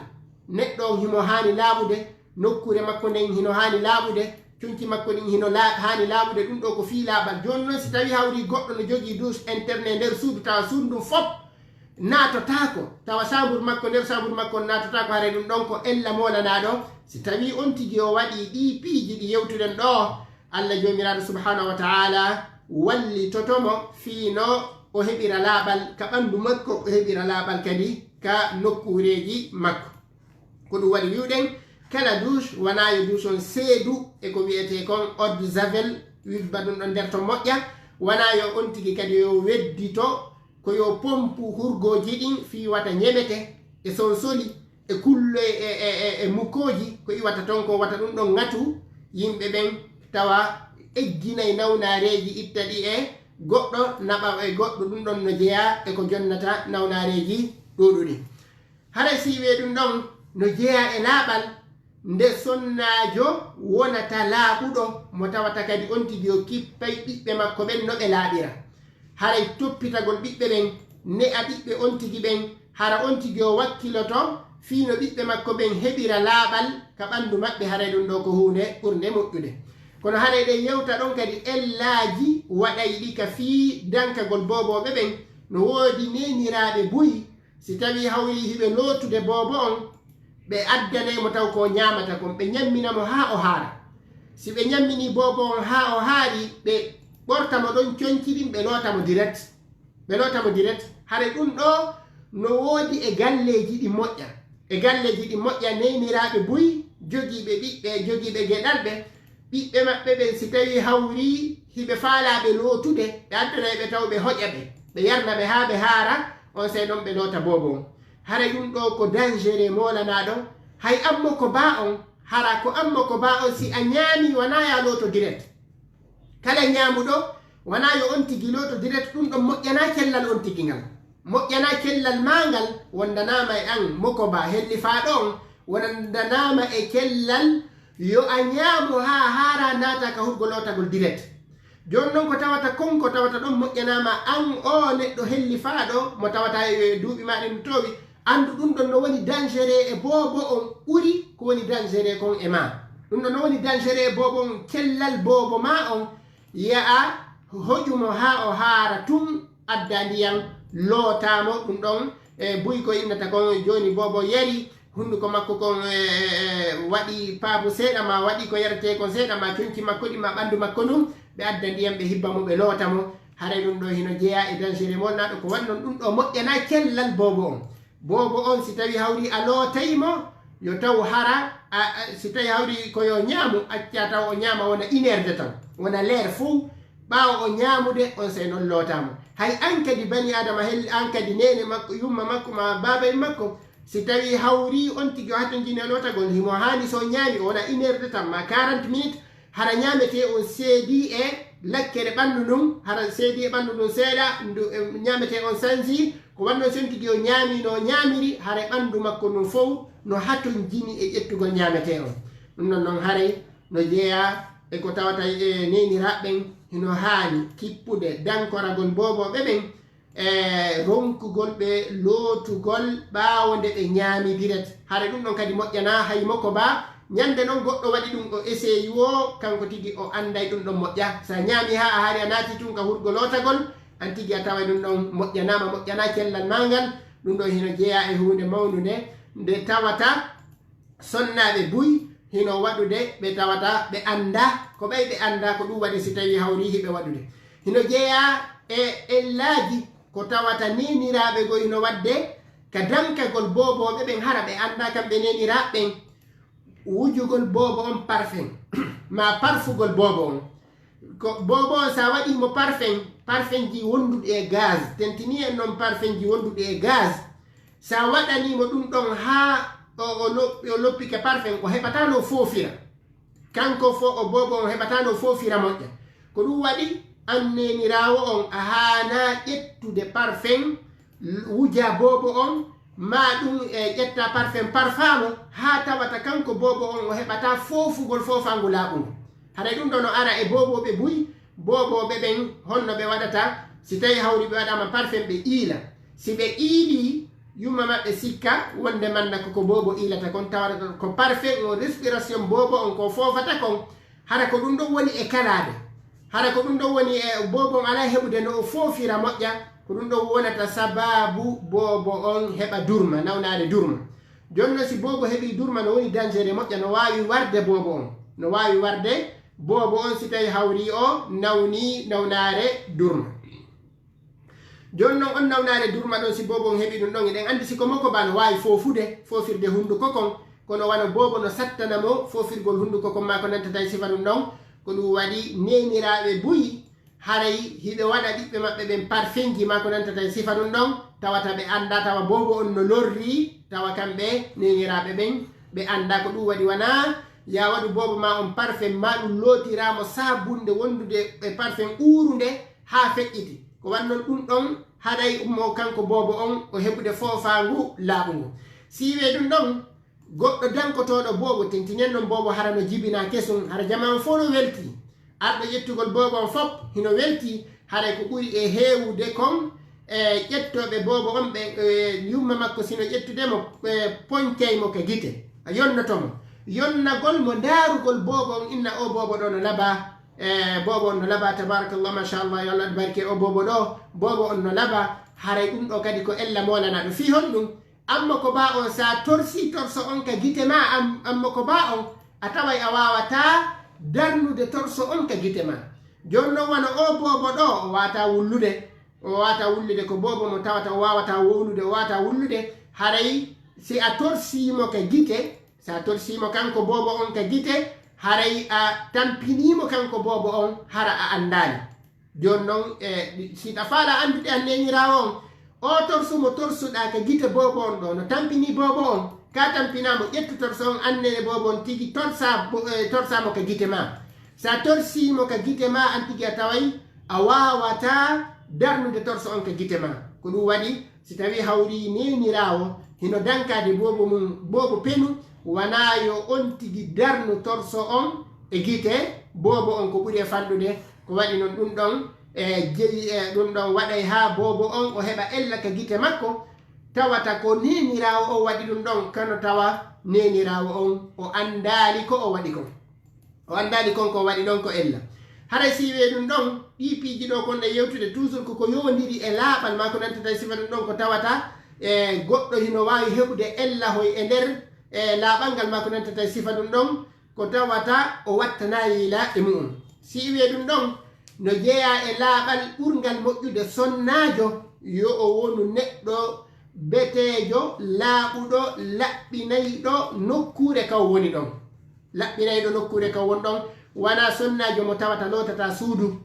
Neɗɗo on himo haani laaɓude, nokkuure makko nden hino haani laaɓude, conci makko ɗin hino laa-, haani laaɓude. Ɗum ɗoo ko fii laaɓal. Jooni non, si tawii hawri goɗɗo no jogii douche interne e nder suudu, tawa suudu ndun fow naatotaako, tawa saambur makko, nder saambur makko on naatotaako, haray ɗum ɗon ko ella moolanaaɗo. Si tawii on tigi o waɗii ɗii piiji ɗi yewtuɗen ɗoo, Allah Joomiraaɗo Subhaanahu wa Ta'aala wallitoto mo fii no o heɓira laaɓal ka ɓanndu makko, o heɓira laaɓal kadi ka nokkuureeji makko. Ko ɗum waɗi wi'uɗen, kala douche, wanaa yo douche on seedu e ko wi'etee kon eau de javel, wibba ɗum ɗon nder ton moƴƴa, wanaa yo on tigi kadi yo weddito, ko yo pompu hurgooji ɗin fii wata ñemete e sonsoli, e kullo e, e, e, e, e mukooji, ko iwata ton ko wata ɗum ɗon ŋatu yimɓe ɓen, tawa egginay nawnaareeji, itta ɗi e goɗɗo, naɓa e goɗɗo, ɗum ɗon no jeyaa e ko jonnata nawnaareeji ɗuuɗuɗi. Haray si iwee ɗum ɗon no jeyaa e laaɓal, nde sonnaajo wonata laaɓuɗo, mo tawata kadi on tigi o kippay ɓiɓɓe makko ɓen no ɓe laaɓira. Haray toppitagol ɓiɓɓe ɓen, ne'a ɓiɓɓe on tigi ɓen, hara on tigi o wakkiloto fii no ɓiɓɓe makko ɓen heɓira laaɓal ka ɓanndu maɓɓe, haray ɗum ɗoo ko huunde ɓurnde moƴƴude. Kono haray ɗen yewta ɗon kadi ellaaji waɗayɗi ka fii dankagol boobooɓe ɓen. No woodi neeniraaɓe buy, si tawii hawri hiɓe lootude boobo on, ɓe addanay mo taw ko o ñaamata kon, ɓe ñammina mo haa o haara. Si ɓe ñamminii boobo on haa o haari, ɓe ɓorta mo ɗon conci ɗin, ɓe loota mo direct. Ɓe loota mo direct. Haray ɗum ɗoo no woodi e galleeji ɗi moƴƴa. E galleeji ɗi moƴƴa, neeniraaɓe buy, jogiiɓe ɓiɓɓe, jogiiɓe geɗalɓe, ɓiɓɓe maɓɓe ɓen, si tawii hawri hiɓe faalaa ɓe lootude, ɓe addanay ɓe taw ɓe hoƴa ɓe, ɓe yarna ɓe haa ɓe haara, onsay non ɓe loota boobo on. Haray ɗum ɗoo ko dangereux moolanaaɗo. Hay an mo ko baa on, hara ko an mo ko baa on, si a ñaamii, wanaa yo a looto direct. Kala ñaamuɗo, wanaa yo on tigi looto direct, ɗum ɗon moƴƴanaa cellal on tigi ngal. Moƴƴanaa cellal maa ngal, wondanaama e an mo ko baa hellifaaɗo on, wondanaama e cellal yo a ñaamu haa haara naata ka hurgo lootagol direct. Jooni non ko tawata kon, ko tawata ɗon moƴƴanaama an oo neɗɗo hellifaaɗo mo tawata e duuɓi maa ɗin no toowi, anndu ɗum ɗon no woni dangereux e boobo on ɓuri ko woni dangereux kon e maa. Ɗum ɗon no woni dangereux e boobo on, cellal boobo maa on, yo a hoƴu mo haa o haara tun, adda ndiyan, lootaa mo, ɗum ɗon, e buy ko innata kon, jooni boobo yari, hunduko makko kon, e, e, e, waɗi paabu seeɗa, ma waɗi ko yaretee kon seeɗa, ma conci makko ɗin, ma ɓanndu makko ndun, ɓe adda ndiyan, ɓe hibba mo, ɓe loota mo. Haray ɗum ɗoo hino jeyaa e dangereux molnaaɗo, ko waɗi non ɗum ɗoo moƴƴanaa cellal boobo on. Boobo on, si tawii hawri a lootay mo, yo taw hara, a, a, si tawii hawri ko yo ñaamu, accaa taw o ñaama wona une heure de temps, wona l'heure fow, ɓaawo o ñaamude, onsay non lootaa mo. Hay an kadi bani Aadama, hel-, an kadi neene makko, yumma makko, ma baabay makko, si tawii hawri on tigi o hatonjini e lootagol, himo haani so o ñaami, o wona une heure de temps, ma quarante minutes, hara ñaametee on seedii e lakkere ɓanndu ndun, hara seedii e ɓanndu ndun seeɗa, ndu, e, ñaametee on sanjii, ko waɗi non si on tigi o ñaamii no o ñaamiri, haray ɓanndu makko ndun fow no hatonjini e ƴettugol ñaametee on. Ɗum ɗon non haray no jeyaa e ko tawata e neeniraaɓe ɓen, hino haani kippude dankoragol boobooɓe ɓen, e ronkugol ɓe lootugol ɓaawo nde ɓe ñaami direct. Haray ɗum ɗon kadi moƴƴanaa hay mo ko baa, Ñande non goɗɗo waɗi ɗum, o eseyi o, kanko tigi o annday ɗum ɗon moƴƴa. So a ñaami haa a hari a naati tun ka hurgo lootagol, an tigi a taway ɗum ɗon moƴƴanaama, moƴƴanaa cellal maa ngal. Ɗum ɗon hino jeyaa e huunde mawnunde nde tawata sonnaaɓe buy hino waɗude, ɓe tawata ɓe anndaa. Ko ɓay ɓe anndaa ko ɗum waɗi si tawii hawrii hiɓe waɗude. Hino jeyaa e ellaaji ko tawata neeniraaɓe goo hino waɗde ka dankagol boobooɓe ɓen, hara ɓe anndaa kamɓe neeniraaɓe ɓen. Wujugol boobo on parfum, maa parfugol boobo on. Ko boobo on, so a waɗii mo parfum, parfumji wonduɗi e gaz, tentinii en non parfumji wonduɗi e gaz, so a waɗanii mo ɗum ɗon haa o, o loppi, o loppike parfum, o heɓataa no foofira. Kanko fo, o boobo on heɓataa no foofira moƴƴa. Ko ɗum waɗi, an neeniraawo on, a haanaa ƴettude parfum, l-, wuja boobo on, maa ɗum e ƴetta parfum parfaa mo, haa tawata kanko boobo on o heɓataa foofugol foofaangu laaɓungu. Haray ɗum ɗo no ara e boobooɓe buy, boobooɓe ɓen honno ɓe waɗata, si tawii hawri ɓe waɗaama parfum ɓe iila. Si ɓe iilii, yumma maɓɓe sikka wonde manna ko, ko boobo iilata kon, tawata ko parfum on, respiration boobo on ko foofata kon, hara ko ɗum ɗon woni e kalaade. Hara ko ɗum ɗon woni e boobo on alaa heɓude no o foofira moƴƴa, ko ɗum ɗon wonata sabaabu boobo on heɓa durma, nawnaare durma. Jooni non si boobo heɓii durma, no woni dangereux moƴƴa, no waawi warde boobo on. No waawi warde boobo on si tawii hawrii o nawnii nawnaare durma. Jooni non on nawnaare durma ɗon, si boobo on heɓii ɗum ɗon, eɗen anndi si ko moko ba no waawi foofude, foofirde hunnduko kon, kono wano boobo no sattana mo foofirgol hunnduko kon maa ko nantata e sifa ɗum ɗon, ko ɗum waɗi neeniraaɓe buy, haray hiɓe waɗa ɓiɓɓe maɓɓe ɓen parfumji maa ko nantata e sifa ɗum ɗon, tawata ɓe anndaa, tawa boobo on no lorri, tawa kamɓe neeniraaɓe ɓen ɓe anndaa. Ko ɗum waɗi wanaa ya waɗu boobo maa on parfum, maa ɗum lootiraa mo saabunde wondude e parfum uurunde haa feƴƴiti. Ko wannon ɗum ɗon haɗay mo kanko boobo on o heɓude foofaangu laaɓungu. Si iwee ɗum ɗon, goɗɗo dankotooɗo boobo, tentinen non boobo hara no jibinaa kesun, hara jamaa on fow no weltii. Arɗo ƴettugol boobo on fow hino weltii, haray ko ɓuri e heewude kon, e ƴettooɓe boobo on ɓe, e yumma makko si no ƴettude mo, e poncay mo ka gite. A yonnoto mo. Yonnagol mo, ndaarugol boobo on, inna o boobo ɗo no labaa, e boobo on no labaa, tabarakallah, machallah, yo Allah barke o boobo ɗo, boobo on no labaa, haray ɗum ɗo kadi ko ella moolanaɗo. Fii honɗum? Amma ko baa on, sa torsi torso on ka gite maa, am-, amma ko baa on, a taway a waawataa darnude torso on ka gite maa. Jooni non wano o boobo ɗo, o waawataa wullude, o waawataa wullude, ko boobo mo tawata o waawataa wowlude, o waawataa wullude, haray si a torsii mo ka gite, si a torsii mo kanko boobo on ka gite, haray a tampinii mo kanko boobo on, hara a anndaali. Jooni non, e, si ɗa faala anndude an neeniraawo on, o torsu mo torsuɗaa ka gite boobo on ɗo, no tampini boobo on, ka tampinaa mo, ƴettu torso on, annene boobo on tigi torsa bo-, e, torsaa mo ka gite maa. Si a torsii mo ka gite maa, an tigi a taway a waawataa darnude torso on ka gite maa. Ko ɗum waɗi, si tawii hawrii neeniraawo hino dankaade boobo mum, boobo penu, wanaa yo on tigi darnu torso on e gite boobo on ko ɓuri e fanɗude. Ko waɗi non ɗum ɗon, e, jeyi, e, ɗum ɗon waɗay haa boobo on o heɓa ella ka gite makko, tawata ko neeniraawo on waɗi ɗum ɗon, kono tawa neeniraawo on o anndaali ko o waɗi kon. O anndaali kon ko waɗi ɗon ko ella. Haray si iwee ɗum ɗon, ɗii piiji ɗo kon ɗe yewtude toujours ko ko yowondiri e laaɓal maa ko nantata e sifa ɗum ɗon ko tawata, e, goɗɗo hino waawi heɓude ella hoy e nder, e, laaɓal ngal maa ko nantata e sifa ɗum ɗon ko tawata o wattanaali la e mu'un. Si iwee ɗum ɗon, no jeyaa e laaɓal ɓurngal moƴƴude sonnaajo, yo o wonu neɗɗo beteejo, laaɓuɗo, laɓɓinayɗo nokkuure ka o woni ɗon. Laɓɓinayɗo nokkuure ka o woni ɗon, wanaa sonnaajo mo tawata lootataa suudu,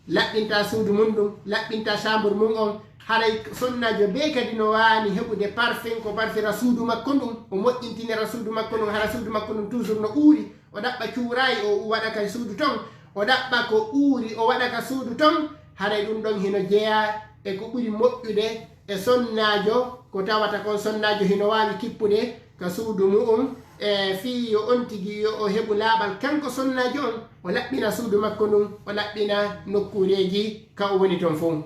laɓɓintaa suudu mum ɗum, laɓɓintaa chambre mum on. Haray sonnaajo bee kadi no waani heɓude parfum, ko parfira suudu makko ndun, o moƴƴintinira suudu makko ndun, hara suudu makko ndun toujours no uuri. O ɗaɓɓa cuuraay, o waɗa ka suudu ton. O ɗaɓɓa ko uuri, o waɗa ka suudu ton. Haray ɗum ɗon hino jeyaa e ko ɓuri moƴƴude e sonnaajo, ko tawata kon sonnaajo hino waawi kippude ka suudu mu'un, e fii yo on tigi yo o heɓu laaɓal kanko sonnaajo on, o laɓɓina suudu makko ndun, o laɓɓina nokkuureeji ka o woni ton fow.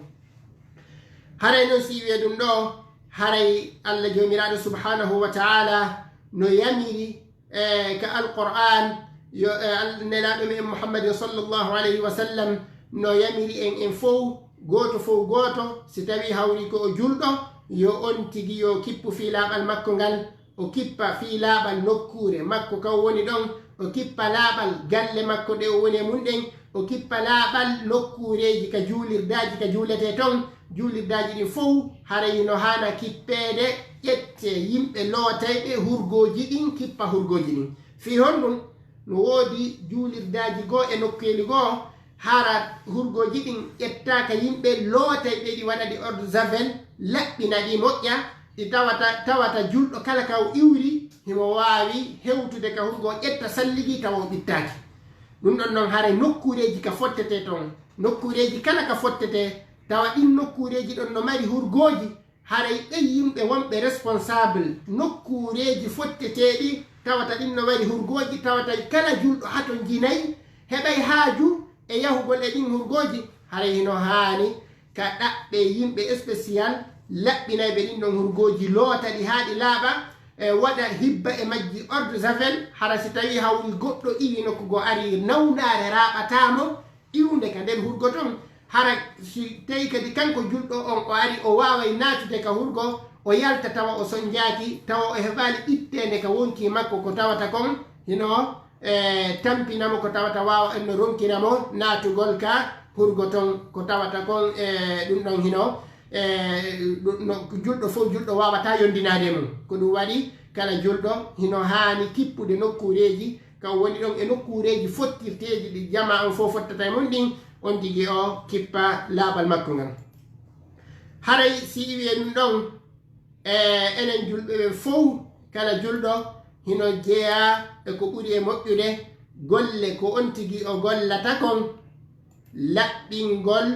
Haray non si iwee ɗum ɗo, haray Allah Joomiraaɗo subhaanahu wa ta'ala no yamiri e ka Alqur'an, yo, e, Al-, Nelaaɗo men Muhammadin sallallahu alayhi wa sallam no yamiri en, en fow, gooto fow gooto, si tawii hawri ko o julɗo, yo on tigi yo kippu fii laaɓal makko ngal, o kippa fii laaɓal nokkuure makko ka o woni ɗon, o kippa laaɓal galle makko ɗe o woni e mun ɗen, o kippa laaɓal nokkuureeji ka juulirdaaji ka juuletee ton, juulirdaaji ɗin fow, haray no haana kippeede, ƴette yimɓe lootayɓe hurgooji ɗin, kippa hurgooji ɗin. Fii honɗun? No woodi juulirdaaji goo e nokkeeli goo, hara hurgooji ɗin ƴettaaka yimɓe lootayɓe ɗi waɗa ɗi eau de javel, laɓɓina ɗi moƴƴa, ɗi tawata, tawata julɗo kala ka o iwri, himo waawi hewtude ka hurgo ƴetta salligi tawa o ɓittaaki. Ɗun ɗon non haray nokkuureeji ka fottetee ton, nokkuureeji kala ka fottetee, tawa ɗin nokkuureeji ɗon no mari hurgooji, haray ɓen yimɓe wonɓe responsable nokkuureeji fotteteeɗi, tawata ɗin no mari hurgooji, tawata kala julɗo hatonjinay, heɓay haaju e yahugol e ɗin hurgooji, haray hino haani ka ɗaɓɓe yimɓe spécial laɓɓinayɓe ɗin ɗon hurgooji, loota ɗi haa ɗi laaɓa, e waɗa hibba e majji eau de javel, hara si tawii hawri goɗɗo iwi nokku goo ari nawnaare raaɓataa mo, iwde ka nder hurgo ton, hara si tawii kadi kanko julɗo on o ari o waaway naatude ka hurgo, o yalta tawa o sonjaaki, tawa o heɓaali itteende ka wonkii makko ko tawata kon, hino, e, tampina mo ko tawata waawa en no ronkina mo naatugol ka hurgo ton ko tawata kon, e, ɗun ɗon hino, e, ɗun no julɗo fow julɗo waawataa yondinaade e mun. Ko ɗun waɗi kala julɗo hino haani kippude nokkuureeji ka o woni ɗon e nokkuureeji fottirteeji ɗi jamaa on fow fottata e mun ɗin, on tigi o kippa laaɓal makko ngal. Haray si iwi e ɗun ɗon, e enen julɓe ɓen fow, kala julɗo hino jeyaa e ko ɓuri e moƴƴude golle ko on tigi o gollata kon, laɓɓingol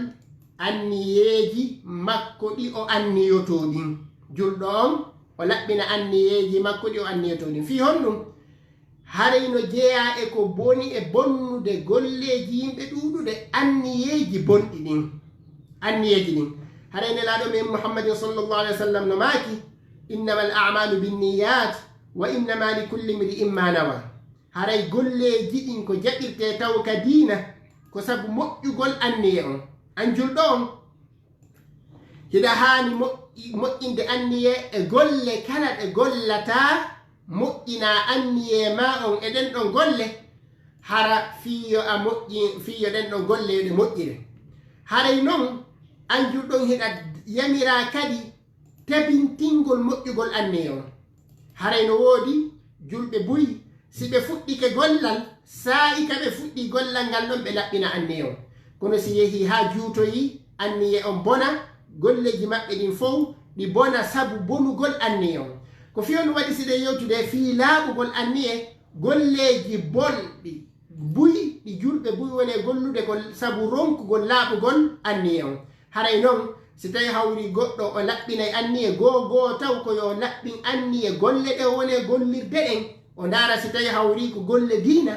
anniyeeji makko ɗi o anniyotoo ɗin. Julɗo on, o laɓɓina anniyeeji makko ɗi o anniyotoo ɗin. Fii honɗun? Haray no jeyaa e ko boni e bonnude golleeji yimɓe ɗuuɗude anniyeeji bonɗi ɗin. Anniyeeji ɗin. Haray Nelaaɗo men Muhammadin sallallahu alayhi wa sallam no maaki, "Innamal a'malu binniyat, wa innama likulli imri'in ma nawa." Haray golleeji ɗin ko jaɓirtee taw ka diina, ko sabu moƴƴugol anniye on. An julɗo on, hiɗa haani moƴƴi-, moƴƴinde anniye e golle kala ɗe gollataa, moƴƴinaa anniye maa on e ɗen ɗon golle, hara fii yo a moƴƴi-, fii yo ɗen ɗon golle yo ɗe moƴƴire. Haray non, an julɗo on hiɗa yamiraa kadi tabintingol moƴƴugol anniye on. Haray no woodi julɓe buy, si ɓe fuɗɗike gollal, saa'i ka ɓe fuɗɗii gollal ngal ɗon, ɓe laɓɓina anniye on. Kono si yehii haa juutoyii, anniye on bona, golleeji maɓɓe ɗin fow ɗi bona sabu bonugol anniye on. Ko fii honɗun waɗi si ɗen yewtude fii laaɓugol anniye, golleeji bonɗi buy, ɗi julɓe buy woni e gollude ko sabu ronkugol laaɓugol anniye on. Haray non, si tawii hawri goɗɗo o laɓɓinay anniye goo goo taw ko yo laɓɓin anniye golle ɗe o woni e gollirde ɗen, o ndaara si tawii hawri ko golle diina,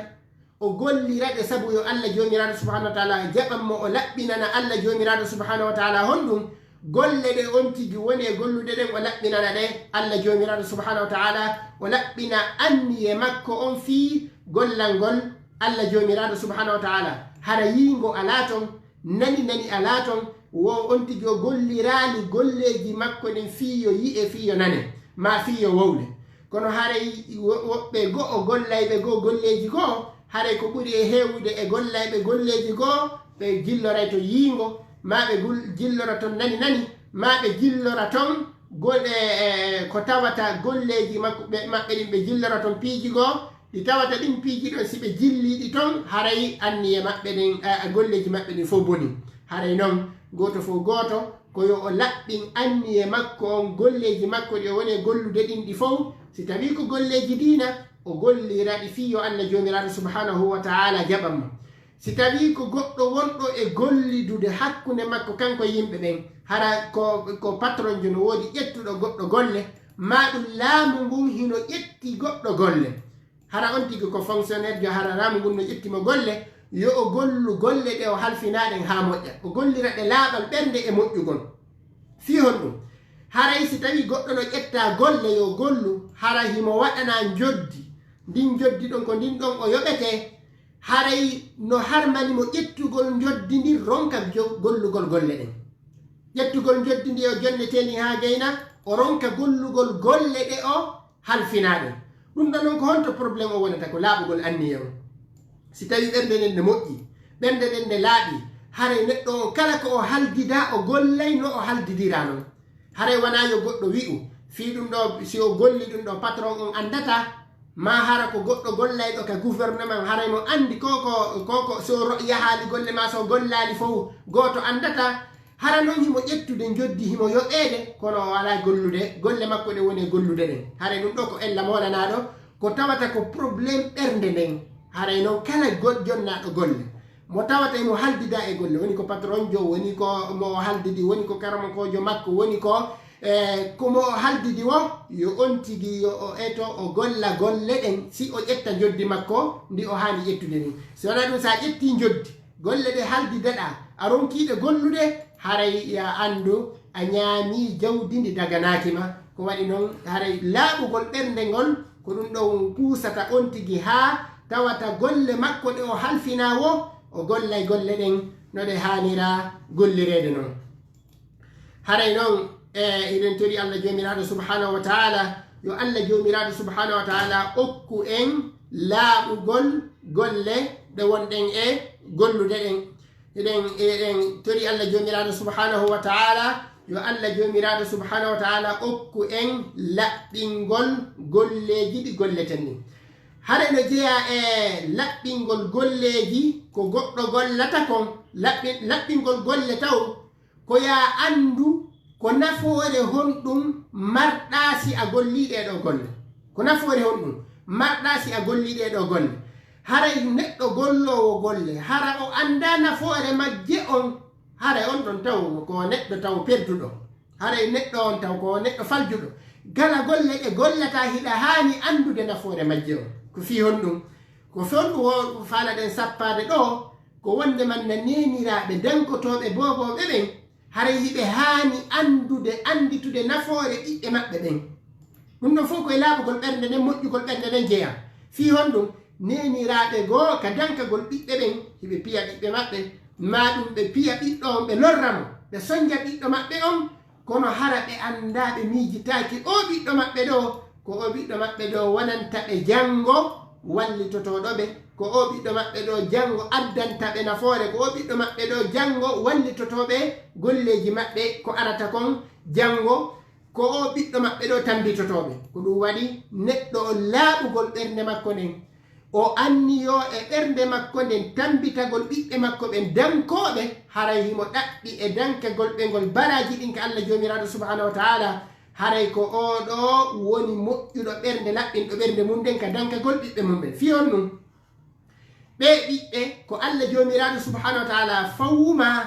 o gollira ɗe sabu yo Alla Joomiraaɗo Subhaanahu wa Ta'aalaa jaɓan mo, o laɓɓinana Alla Joomiraaɗo Subhaanahu wa Ta'aalaa honɗun golle ɗe on tigi woni e gollude ɗen, o laɓɓinana ɗe Alla Joomiraaɗo Subhaanahu wa Ta'aalaa, o laɓɓina anniye makko on fii gollal ngol Alla Joomiraaɗo Subhaanahu wa Ta'aalaa. Hara yiingo alaa ton, nani nani alaa ton, wo on tigi o golliraali golleeji makko ɗin fii yo yi'e, fii yo nane, maa fii yo wowle. Kono haray wo-, woɓɓe go'o gollayɓe goo golleeji goo, haray ko ɓuri e heewude e gollayɓe golleeji goo, ɓe jilloray to yiingo, maa ɓe gul-, jillora ton nani nani, maa ɓe jillora ton gol-, e, e, ko tawata golleeji makko, ɓe, maɓɓe ɗin ɓe jillora ton piiji goo, ɗi tawata ɗin piiji ɗon, si ɓe jillii ɗi ton, haray anniye maɓɓe ɗen, a, a, golleeji maɓɓe ɗin fow boni. Haray non, gooto fow gooto, ko yo o laɓɓin anniye makko on, golleeji makko ɗi o woni e gollude ɗin ɗi fow. Si tawii ko golleeji diina, o gollira ɗi fii yo Alla Joomiraaɗo Subhaanahu wa Ta'aalaa jaɓan mo. Si tawii ko goɗɗo wonɗo e gollidude hakkunde makko kanko e yimɓe ɓen, hara ko, ko patronjo no woodi ƴettuɗo goɗɗo golle, maa ɗun laamu ngun hino ƴetti goɗɗo golle. Hara on tigi ko fonctionnaire jo, hara laamu ngun no ƴetti mo golle, yo o gollu golle ɗe o halfinaa ɗen haa moƴƴa. O gollira ɗe laaɓal ɓernde e moƴƴugol. Fii honɗun? Haray si tawii goɗɗo no ƴetta golle yo gollu, hara himo waɗanaa njoddi, Ndin njoddi ɗon ko ndin ɗon o yoɓetee, haray no harmani mo ƴettugol njoddi ndin ronka jo-, gollugol golle ɗen. Ƴettugol njoddi ndi o jonnetee ndin haa gayna, o ronka gollugol golle ɗe o halfinaa ɗen. Ɗum ɗon non ko honto problème o wonata? Ko laaɓugol anniya on. Si tawii ɓernde nden nde moƴƴi, ɓernde nden nde laaɓi, haray neɗɗo on kala ko o haldidaa o gollay no o haldidiraa non. Haray wanaa yo goɗɗo wi'u, fii ɗum ɗoo, si o golli ɗum ɗoo, patron on anndataa, maa hara ko goɗɗo gollayɗo ka gouvernement, haray mo anndi ko, ko, ko, ko, si o ro-, yahaali golle maa, si o gollaali fow, gooto anndataa. Hara non himo ƴettude njoddi, himo yoɓeede, kono o alaa gollude, golle makko ɗe woni e gollude ɗen. Haray ɗum ɗoo ko ella moolanaaɗo, ko tawata ko problème ɓernde nden. Haray non kala gol-, jonnaaɗo golle, mo tawata himo haldidaa e golle, woni ko patronjo, woni ko mo o haldidi, woni ko karamokoojo makko, woni ko, eh, ko mo o haldidi wo, yo on tigi yo o eto o golla golle ɗen, si o ƴetta njoddi makko ndi o haani ƴettude ndin. Si wanaa ɗum, si a ƴettii njoddi, golle ɗe haldidaɗaa, a ronkii ɗe gollude, haray yo a anndu a ñaamii jawdi ndi daganaaki ma. Ko waɗi non, haray laaɓugol ɓernde ngol, ko ɗum ɗon puusata on tigi haa tawata golle makko ɗe o halfinaa wo, o gollay golle ɗen no ɗe haanira gollireede non. Haray non, e, eɗen tori Allah Joomiraaɗo Subhaanahu wa Ta'aala, yo Allah Joomiraaɗo Subhaanahu wa Ta'aala okku en laaɓugol golle ɗe wonɗen e gollude ɗen. Eɗen, eɗen tori Allah Joomiraaɗo Subhaanahu wa Ta'aala, yo Allah Joomiraaɗo Subhaanahu wa Ta'aala okku en laɓɓingol golleeji ɗi golleten ɗin. Hare no jeyaa e laɓɓingol golleeji ko goɗɗo gollata kon, laɓɓi-, laɓɓingol golle taw ko yo a anndu ko nafoore honɗum marɗaa si a gollii ɗee ɗoo golle. Ko nafoore honɗum marɗaa si a gollii ɗee ɗoo golle. Haray neɗɗo golloowo golle, hara o anndaa nafoore majje on, haray on ɗon taw ko neɗɗo taw perduɗo. Haray neɗɗo on taw ko neɗɗo faljuɗo. Kala golle ɗe gollataa hiɗa haani anndude nafoore majje on. Ko fii honɗum? Ko fii honɗum wo faalaɗen sappaade ɗoo, ko wonde man na neeniraaɓe dankotooɓe boobooɓe ɓen, haray hiɓe haani anndude, annditude nafoore ɓiɓɓe maɓɓe ɓen. Ɗum ɗon fof ko e laaɓugol ɓernde nden, moƴƴugol ɓernde nden jeyaa. Fii honɗum? Neeniraaɓe goo ka dankagol ɓiɓɓe ɓen, hiɓe piya ɓiɓɓe maɓɓe, maa ɗum ɓe piya ɓiɗɗo on, ɓe lorra mo, ɓe sonja ɓiɗɗo maɓɓe on, kono hara ɓe anndaa, ɓe miijitaaki oo ɓiɗɗo maɓɓe ɗoo, ko oo ɓiɗɗo maɓɓe ɗoo wonanta ɓe janngo wallitotooɗo ɓe, ko oo ɓiɗɗo maɓɓe ɗoo janngo addanta ɓe nafoore, ko oo ɓiɗɗo maɓɓe ɗoo janngo wallitotoo ɓe golleeji maɓɓe ko arata kon janngo, ko oo ɓiɗɗo maɓɓe ɗoo tammbitotoo ɓe. Ko ɗum waɗi neɗɗo on laaɓugol ɓernde makko nden, o anniyoo e ɓernde makko nden tammbitagol ɓiɓɓe makko ɓen dankooɓe, haray himo ɗaɓɓi e dankagol ɓe ngol baraaji ɗin ka Allah Joomiraaɗo Subhaanahu wa Ta'aala, haray ko oo ɗoo woni moƴƴuɗo ɓernde, laɓɓinɗo ɓernde mum nden ka dankagol ɓiɓɓe mum ɓen. Fii honɗum? Ɓee ɓiɓɓe ko Allah Joomiraaɗo Subhaanahu wa Ta'aala fawumaa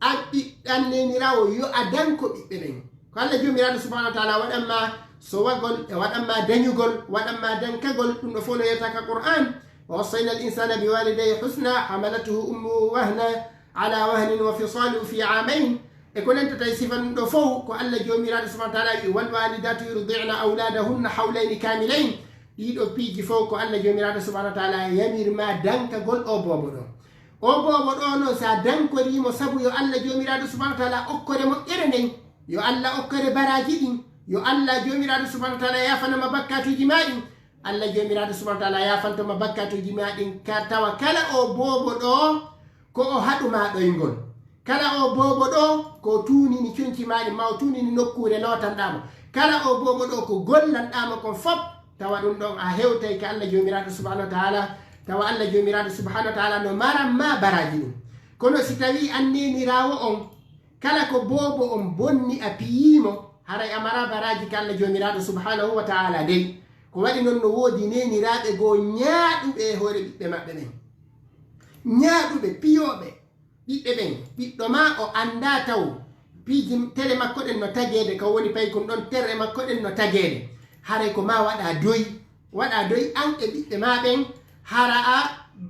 an ɓiɗɗan neeniraawo yo a danko ɓiɓɓe ɓen. Ko Allah Joomiraaɗo Subhaanahu wa Ta'aala waɗan ma sowagol, e waɗan ma dañugol, waɗan ma dankagol, ɗum ɗoo fof no yewta ka Qur'aan. ووصينا الإنسان بوالديه حسنا حملته أمه وهنا على وهن وفصاله في عامين. E ko nantata e sifa ɗum ɗoo fof, ko Allah Joomiraaɗo Subhaanahu wa Ta'aala wi'i, والوالدات يرضعن أولادهن حولين كاملين. Ɗii ɗoo piiji fof ko Allah Joomiraaɗo Subhaanahu wa Ta'aala yamir ma dankagol oo boobo ɗoo. Oo boobo ɗoo noon, so a dankorii mo sabu yo Allah Joomiraaɗo Subhaanahu wa Ta'aala okkore moƴƴere nden, yo Allah okkore baraaji ɗin, yo Allah Joomiraaɗo Subhaanahu wa Ta'aala yaafana ma bakkaatuuji maa ɗin, Allah Joomiraaɗo Subhaanahu wa Ta'aala yaafanto ma bakkaatuuji maa ɗin, ka tawa kala oo boobo ɗoo ko o haɗu maa ɗoyngol. Kala oo boobo ɗoo ko o tuunini conci maa ɗin, maa o tuunini nokkuure lootanɗaa mo. Kala oo boobo ɗoo ko gollanɗaa mo kon fof, tawa ɗum ɗon a hewtay ka Allah Joomiraaɗo Subhaanahu wa Ta'aala, tawa Allah Joomiraaɗo Subhaanahu wa Ta'aala no maran ma baraaji ɗin. Kono si tawii an neeniraawo on, kala ko boobo on bonni a piyii mo, haray a maraa baraaji ka Allah Joomiraaɗo Subhaanahu wa Ta'aala dey. Ko waɗi non no woodi neeniraaɓe goo ñaaɗuɓe e hoore ɓiɓɓe maɓɓe ɓen. Ñaaɗuɓe, piyooɓe, ɓiɓɓe ɓen, ɓiɗɗo maa o anndaa taw piiji tere makko ɗen no tageede, ka woni paykun ɗon tere makko ɗen no tageede. Haray ko maa waɗa doy, waɗa doy an e ɓiɓɓe maa ɓen, hara a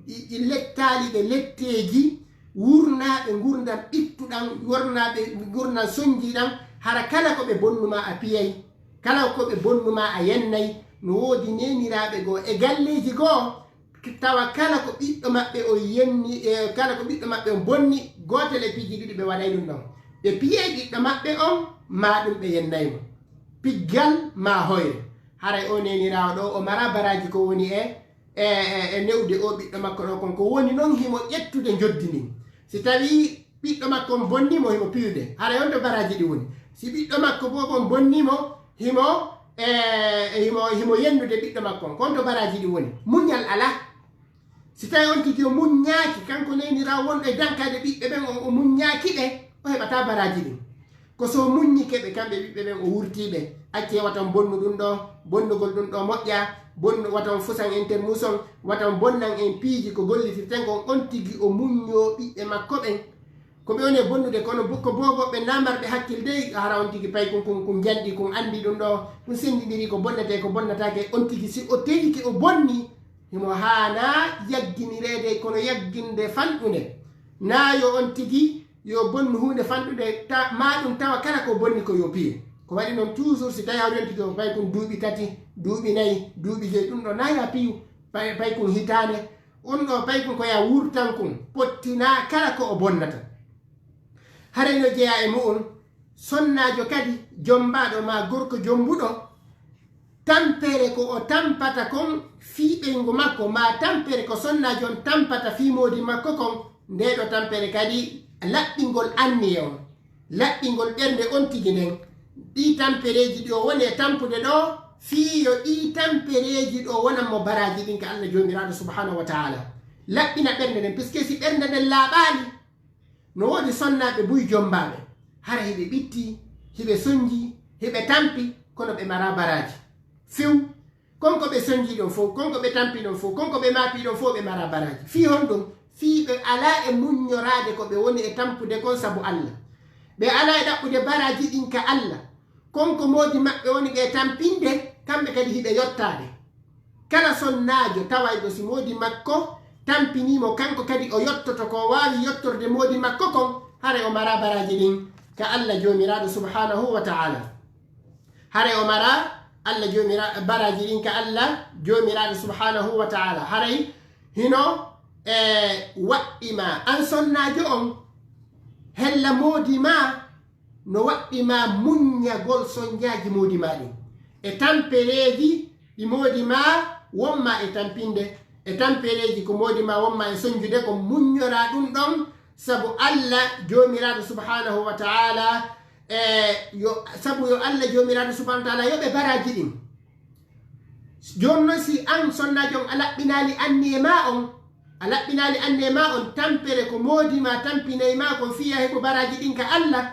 i, i lettaali ɓe letteeji wurnaaɓe ngurndan ɓittuɗan, wurnaaɓe ngurndan sonjiiɗan, hara kala ko ɓe bonnu maa a piyay, kala ko ɓe bonnu maa a yennay, No woodi neeniraaɓe goo e galleeji goo, tawa kala ko ɓiɗɗo maɓɓe on yenni, e kala ko ɓiɗɗo maɓɓe on bonni, gootel e piiji ɗiɗi ɓe waɗay ɗum ɗon. Ɓe piyay ɓiɗɗo maɓɓe on, maa ɗum ɓe yennay mo. Piggal maa hoyre. Haray oo neeniraawo ɗoo, o maraa baraaji ko woni e, e, e, e ne'ude oo ɓiɗɗo makko ɗoo kon. Ko woni non, himo ƴettude njoddi ndin. Si tawii ɓiɗɗo makko on bonni mo, himo piyude. Haray on to baraaji ɗin woni. Si ɓiɗɗo makko boobo on bonni mo, himo, e, himo, himo yennude ɓiɗɗo makko on. Ko on to baraaji ɗin woni. Muñal alaa. Si tawii on tigi o muññaaki, kanko neeniraawo wonɗo e dankaade ɓiɓɓe ɓen, o, o muññaaki ɓe, o heɓataa baraaji ɗin. Ko so o muññike ɓe, kamɓe ɓiɓɓe ɓen, o wurtii ɓe. Accee wata on bonnu ɗum ɗoo, bonnugol ɗum ɗoo moƴƴaa, bonnu, wata on fusan en termus on, wata on bonnan en piiji ko gollitirten kon, on tigi o muññoo ɓiɓɓe makko ɓen. Ko ɓe woni e bonnude, kono bo-, ko boobo ɓe naa marɓe hakkil dey, hara on tigi paykun kun, kun, kun janɗi, kun anndi ɗum ɗoo, kun senndindirii ko bonnetee, ko bonnataake, on tigi si o teyike o bonni, himo haanaa yagginireede kono yagginde fanɗunde. Naa yo on tigi yo bonnu huunde fanɗunde, ta-, maa ɗum tawa kala ko bonni ko yo piye. Ko waɗi non toujours si tawii hawri on tigi o paykun duuɓi tati, duuɓi nayi, duuɓi joy, ɗum ɗoo naa yo a piyu, pay-, paykun hitaande, on ɗoo paykun ko yo a wurtan kun, pottinaa kala ko o bonnata. Haray no jeyaa e mu'un, sonnaajo kadi jommbaaɗo maa gorko jommbuɗo, tampere ko o tampata kon fii ɓeyngu makko, maa tampere ko sonnaajo on tampata fii moodi makko kon, ndee ɗoo tampere kadi laɓɓingol anniya on, laɓɓingol ɓernde on tigi nden, ɗii tampereeji ɗi o woni e tampude ɗoo, fii yo ɗii tampereeji ɗoo wonan mo baraaji ɗin ka Allah Joomiraaɗo Subhaanahu wa Ta'aala. Laɓɓina ɓernde nden, puisque si ɓernde nden laaɓaali, no woodi sonnaaɓe buy jommbaaɓe, hara hiɓe ɓitti, hiɓe sonji, hiɓe tampi, kono ɓe maraa baraaji. Few, kon ko ɓe sonji ɗon fow, kon ko ɓe tampi ɗon fow, kon ko ɓe maapi ɗon fow, ɓe maraa baraaji. Fii honɗum? Fii ɓe alaa e muññoraade ko ɓe woni e tampude kon sabu Allah. Ɓe alaa e ɗaɓɓude baraaji ɗin ka Allah. Kon ko moodi maɓɓe woni ɓe tampinde, kamɓe kadi hiɓe yottaade. Kala sonnaajo tawayɗo si moodi makko tampinii mo, kanko kadi o yottoto ko o waawi yottorde moodi makko kon, haray o maraa baraaji ɗin ka Allah Joomiraaɗo Subhaanahu wa Ta'aala. Haray o maraa Allah Joomira-, baraaji ɗin ka Allah Joomiraaɗo Subhaanahu wa Ta'aala. Haray hino, e, waɗɗi maa an sonnaajo on, hella moodi maa no waɗɗi maa muññagol sonjaaji moodi maa ɗin, e tampereeji ɗi moodi maa won maa e tampinde, e tampereeji ko moodi maa won maa e sonjude, ko muññoraa ɗum ɗon, sabu Allah Joomiraaɗo Subhaanahu wa Ta'aala, e, yo, sabu yo Allah Joomiraaɗo Subhaanahu wa Ta'aala yoɓe baraaji ɗin. Jooni non, si an sonnaajo on a laɓɓinaali anniye maa on, a laɓɓinaali anniye maa on, tampere ko moodi maa tampinay maa kon fii a heɓu baraaji ɗin ka Allah,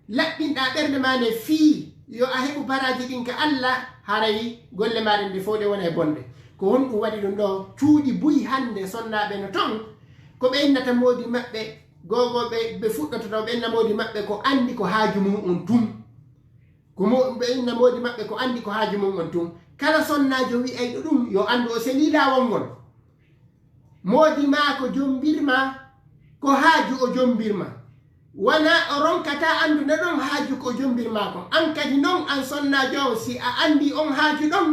laɓɓinɗaa ɓernde maa nden fii yo a heɓu baraaji ɗin ka Allah, haray golle maa ɗen ɗe fow ɗe wonay bonɗe. Ko honɗum waɗi ɗum ɗoo? Cuuɗi buy hannde sonnaaɓe no ton, ko ɓe innata moodi maɓɓe, goo goo ɓe, ɓe fuɗɗoto taw ɓe inna moodi maɓɓe ko anndi ko haaju mum on tun. Ko mo-, ɓe inna moodi maɓɓe ko anndi ko haaju mum on tun. Kala sonnaajo wi'ayɗo ɗum, yo anndu o selii laawol ngol. Moodi maa ko jombir maa, ko haaju o jombir maa. Wanaa o ronkataa anndude ɗon haaju ko jombir maa kon. An kadi non, an sonnaajo on, si a anndi on haaju ɗon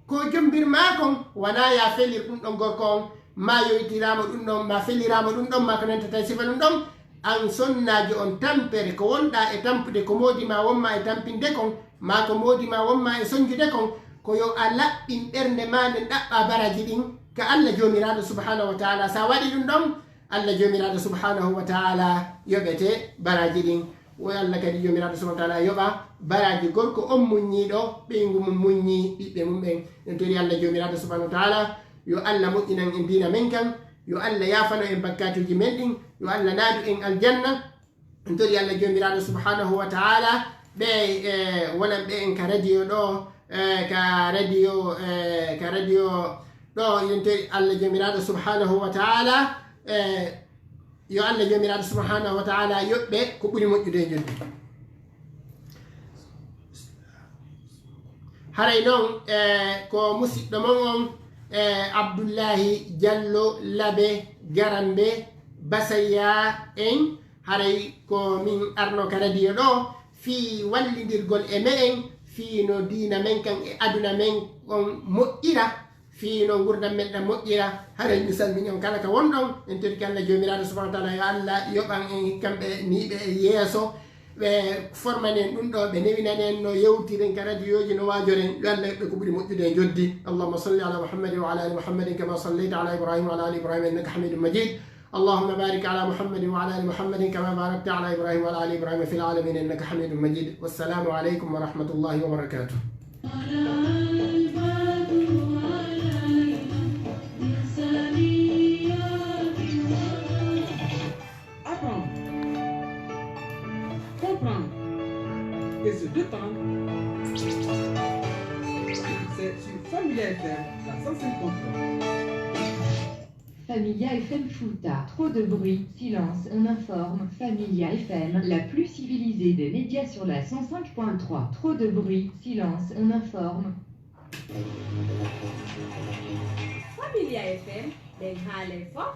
ko jombir maa kon, wanaa yo a felir ɗum ɗon gorko on, maa yoytiraa mo ɗum ɗon, maa feliraa mo ɗum ɗon, maa ko nantata e sifa ɗum ɗon. An sonnaajo on, tampere ko wonɗaa e tampude ko moodi maa won maa e tampinde kon, maa ko moodi maa won maa e sonjude kon, ko yo a laɓɓin ɓernde maa nden, ɗaɓɓaa baraaji ɗin ka Allah Joomiraaɗo Subhaanahu wa Ta'aala. Si a waɗii ɗum ɗon, Allah Joomiraaɗo Subhaanahu wa Ta'aala yoɓete baraaji ɗin. Wo Allah kadi Joomiraaɗo Subhaanahu wa Ta'aala yoɓa baraaji gorko on muññiiɗo ɓeyngu mum, muññii ɓiɓɓe mum ɓen. En tori Allah Joomiraaɗo Subhaanahu wa Ta'aala yo Allah moƴƴinan en diina men kan, yo Allah yaafano en bakkaatuuji men ɗin, yo Allah naadu en aljanna. En tori Allah Joomiraaɗo Subhaanahu wa Ta'aala, ɓe, e, wonan ɓe en ka radio ɗoo, e, ka radio, e, ka radio ɗoo, en tori Allah Joomiraaɗo Subhaanahu wa Ta'aala, e, yo Allah Joomiraaɗo Subhaanahu wa Ta'aala yoɓ ɓe ko ɓuri moƴƴude e jonde. Haray non, e, ko musiɗɗo mon on, e, Abdullahi Jallo Labe Garambe Basaya en, haray ko min arno ka radio ɗoo fii wallindirgol e me'en, fii no diina men kan e aduna men on moƴƴira, fii no ngurdam men ɗan moƴƴira. Haray mi salmini on kala ka wonɗon. En torike Allah Joomiraaɗo subhanahu wa taala, yo Allah yoɓan en hikkan ɓe niiɓe e yeeso, ɓe formanen ɗum ɗo, ɓe newinanen no yewtiren ka radiyooji, no waajoren. Yo Allah yoɓ ɓe ko ɓuri moƴƴude e njoddi. اللهم صل على محمد وعلى آل محمد كما صليت على إبراهيم وعلى آل إبراهيم إنك حميد مجيد. اللهم بارك على محمد وعلى آل محمد كما باركت على إبراهيم وعلى آل إبراهيم في العالمين إنك حميد مجيد. والسلام عليكم ورحمة الله وبركاته. Apprendre, comprendre et se détendre, c'est sur Familia F M, la cent cinq point trois. Familia F M Fouta, trop de bruit, silence, on informe. Familia F M, la plus civilisée des médias sur la cent cinq point trois. Trop de bruit, silence, on informe. Familia F M, ɓen haalay fof.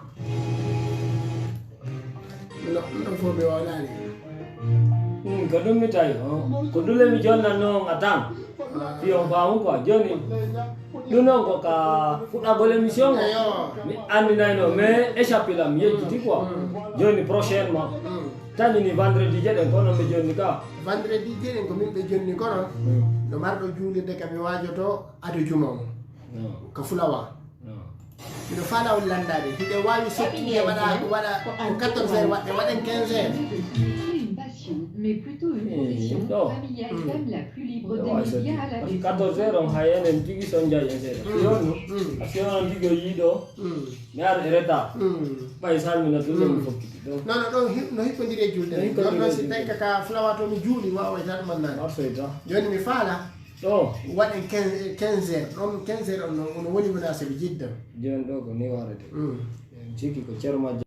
No, ɗum ɗon fof mi waawnaani. Hmm, ko ɗum mi tawi, oh. Ko ɗum le mi jonnatnoo on a tan. Fii on faamu quoi. Jooni, ɗum noon ko ka fuɗɗagol émission o. Eyo. Mi anndinayno, mais échappé lam, mi yejjiti quoi. Hmm. Jooni prochainement. Hmm. Tañi ni vendredi jeɗen, kono mi jonni ka. Vendredi jeɗen ko min ɓe jonni kono. Hmm. No marɗo juulirde ka mi waajoto ado juma o. No. Ka fulawa. No. Miɗo faala on lanndaade. Hiɗen waawi sottude waɗa, waɗa ko quatorze heures waɗde, waɗen quinze heures. Une passion, mais plutôt une profession. Familia F M, la plus libre des médias à la maison. Quatorze heures on hay enen tigi son jay en seeɗa. Mm. Yo nu. Mm. Parce que on tigi o yiɗo. Mm. Mi ar e retard. Mm. Ɓay salmina ɗum ɗum fokkiti. Donc non, non, ɗon hi-, no hikkondiri e julde. No hikkondiri e julde. Ɗon noon si tawi ka, ka fulawa to mi juuli, waaway tan mannaade. Arsoyta. Jooni mi faala. Ɗo. Waɗen quinze, quinze heures. Ɗon quinze heures on no, no woni munasabi jiddan. Jooni ɗo ko ni warete. Mm. En cikki ko Ceerno Majjo.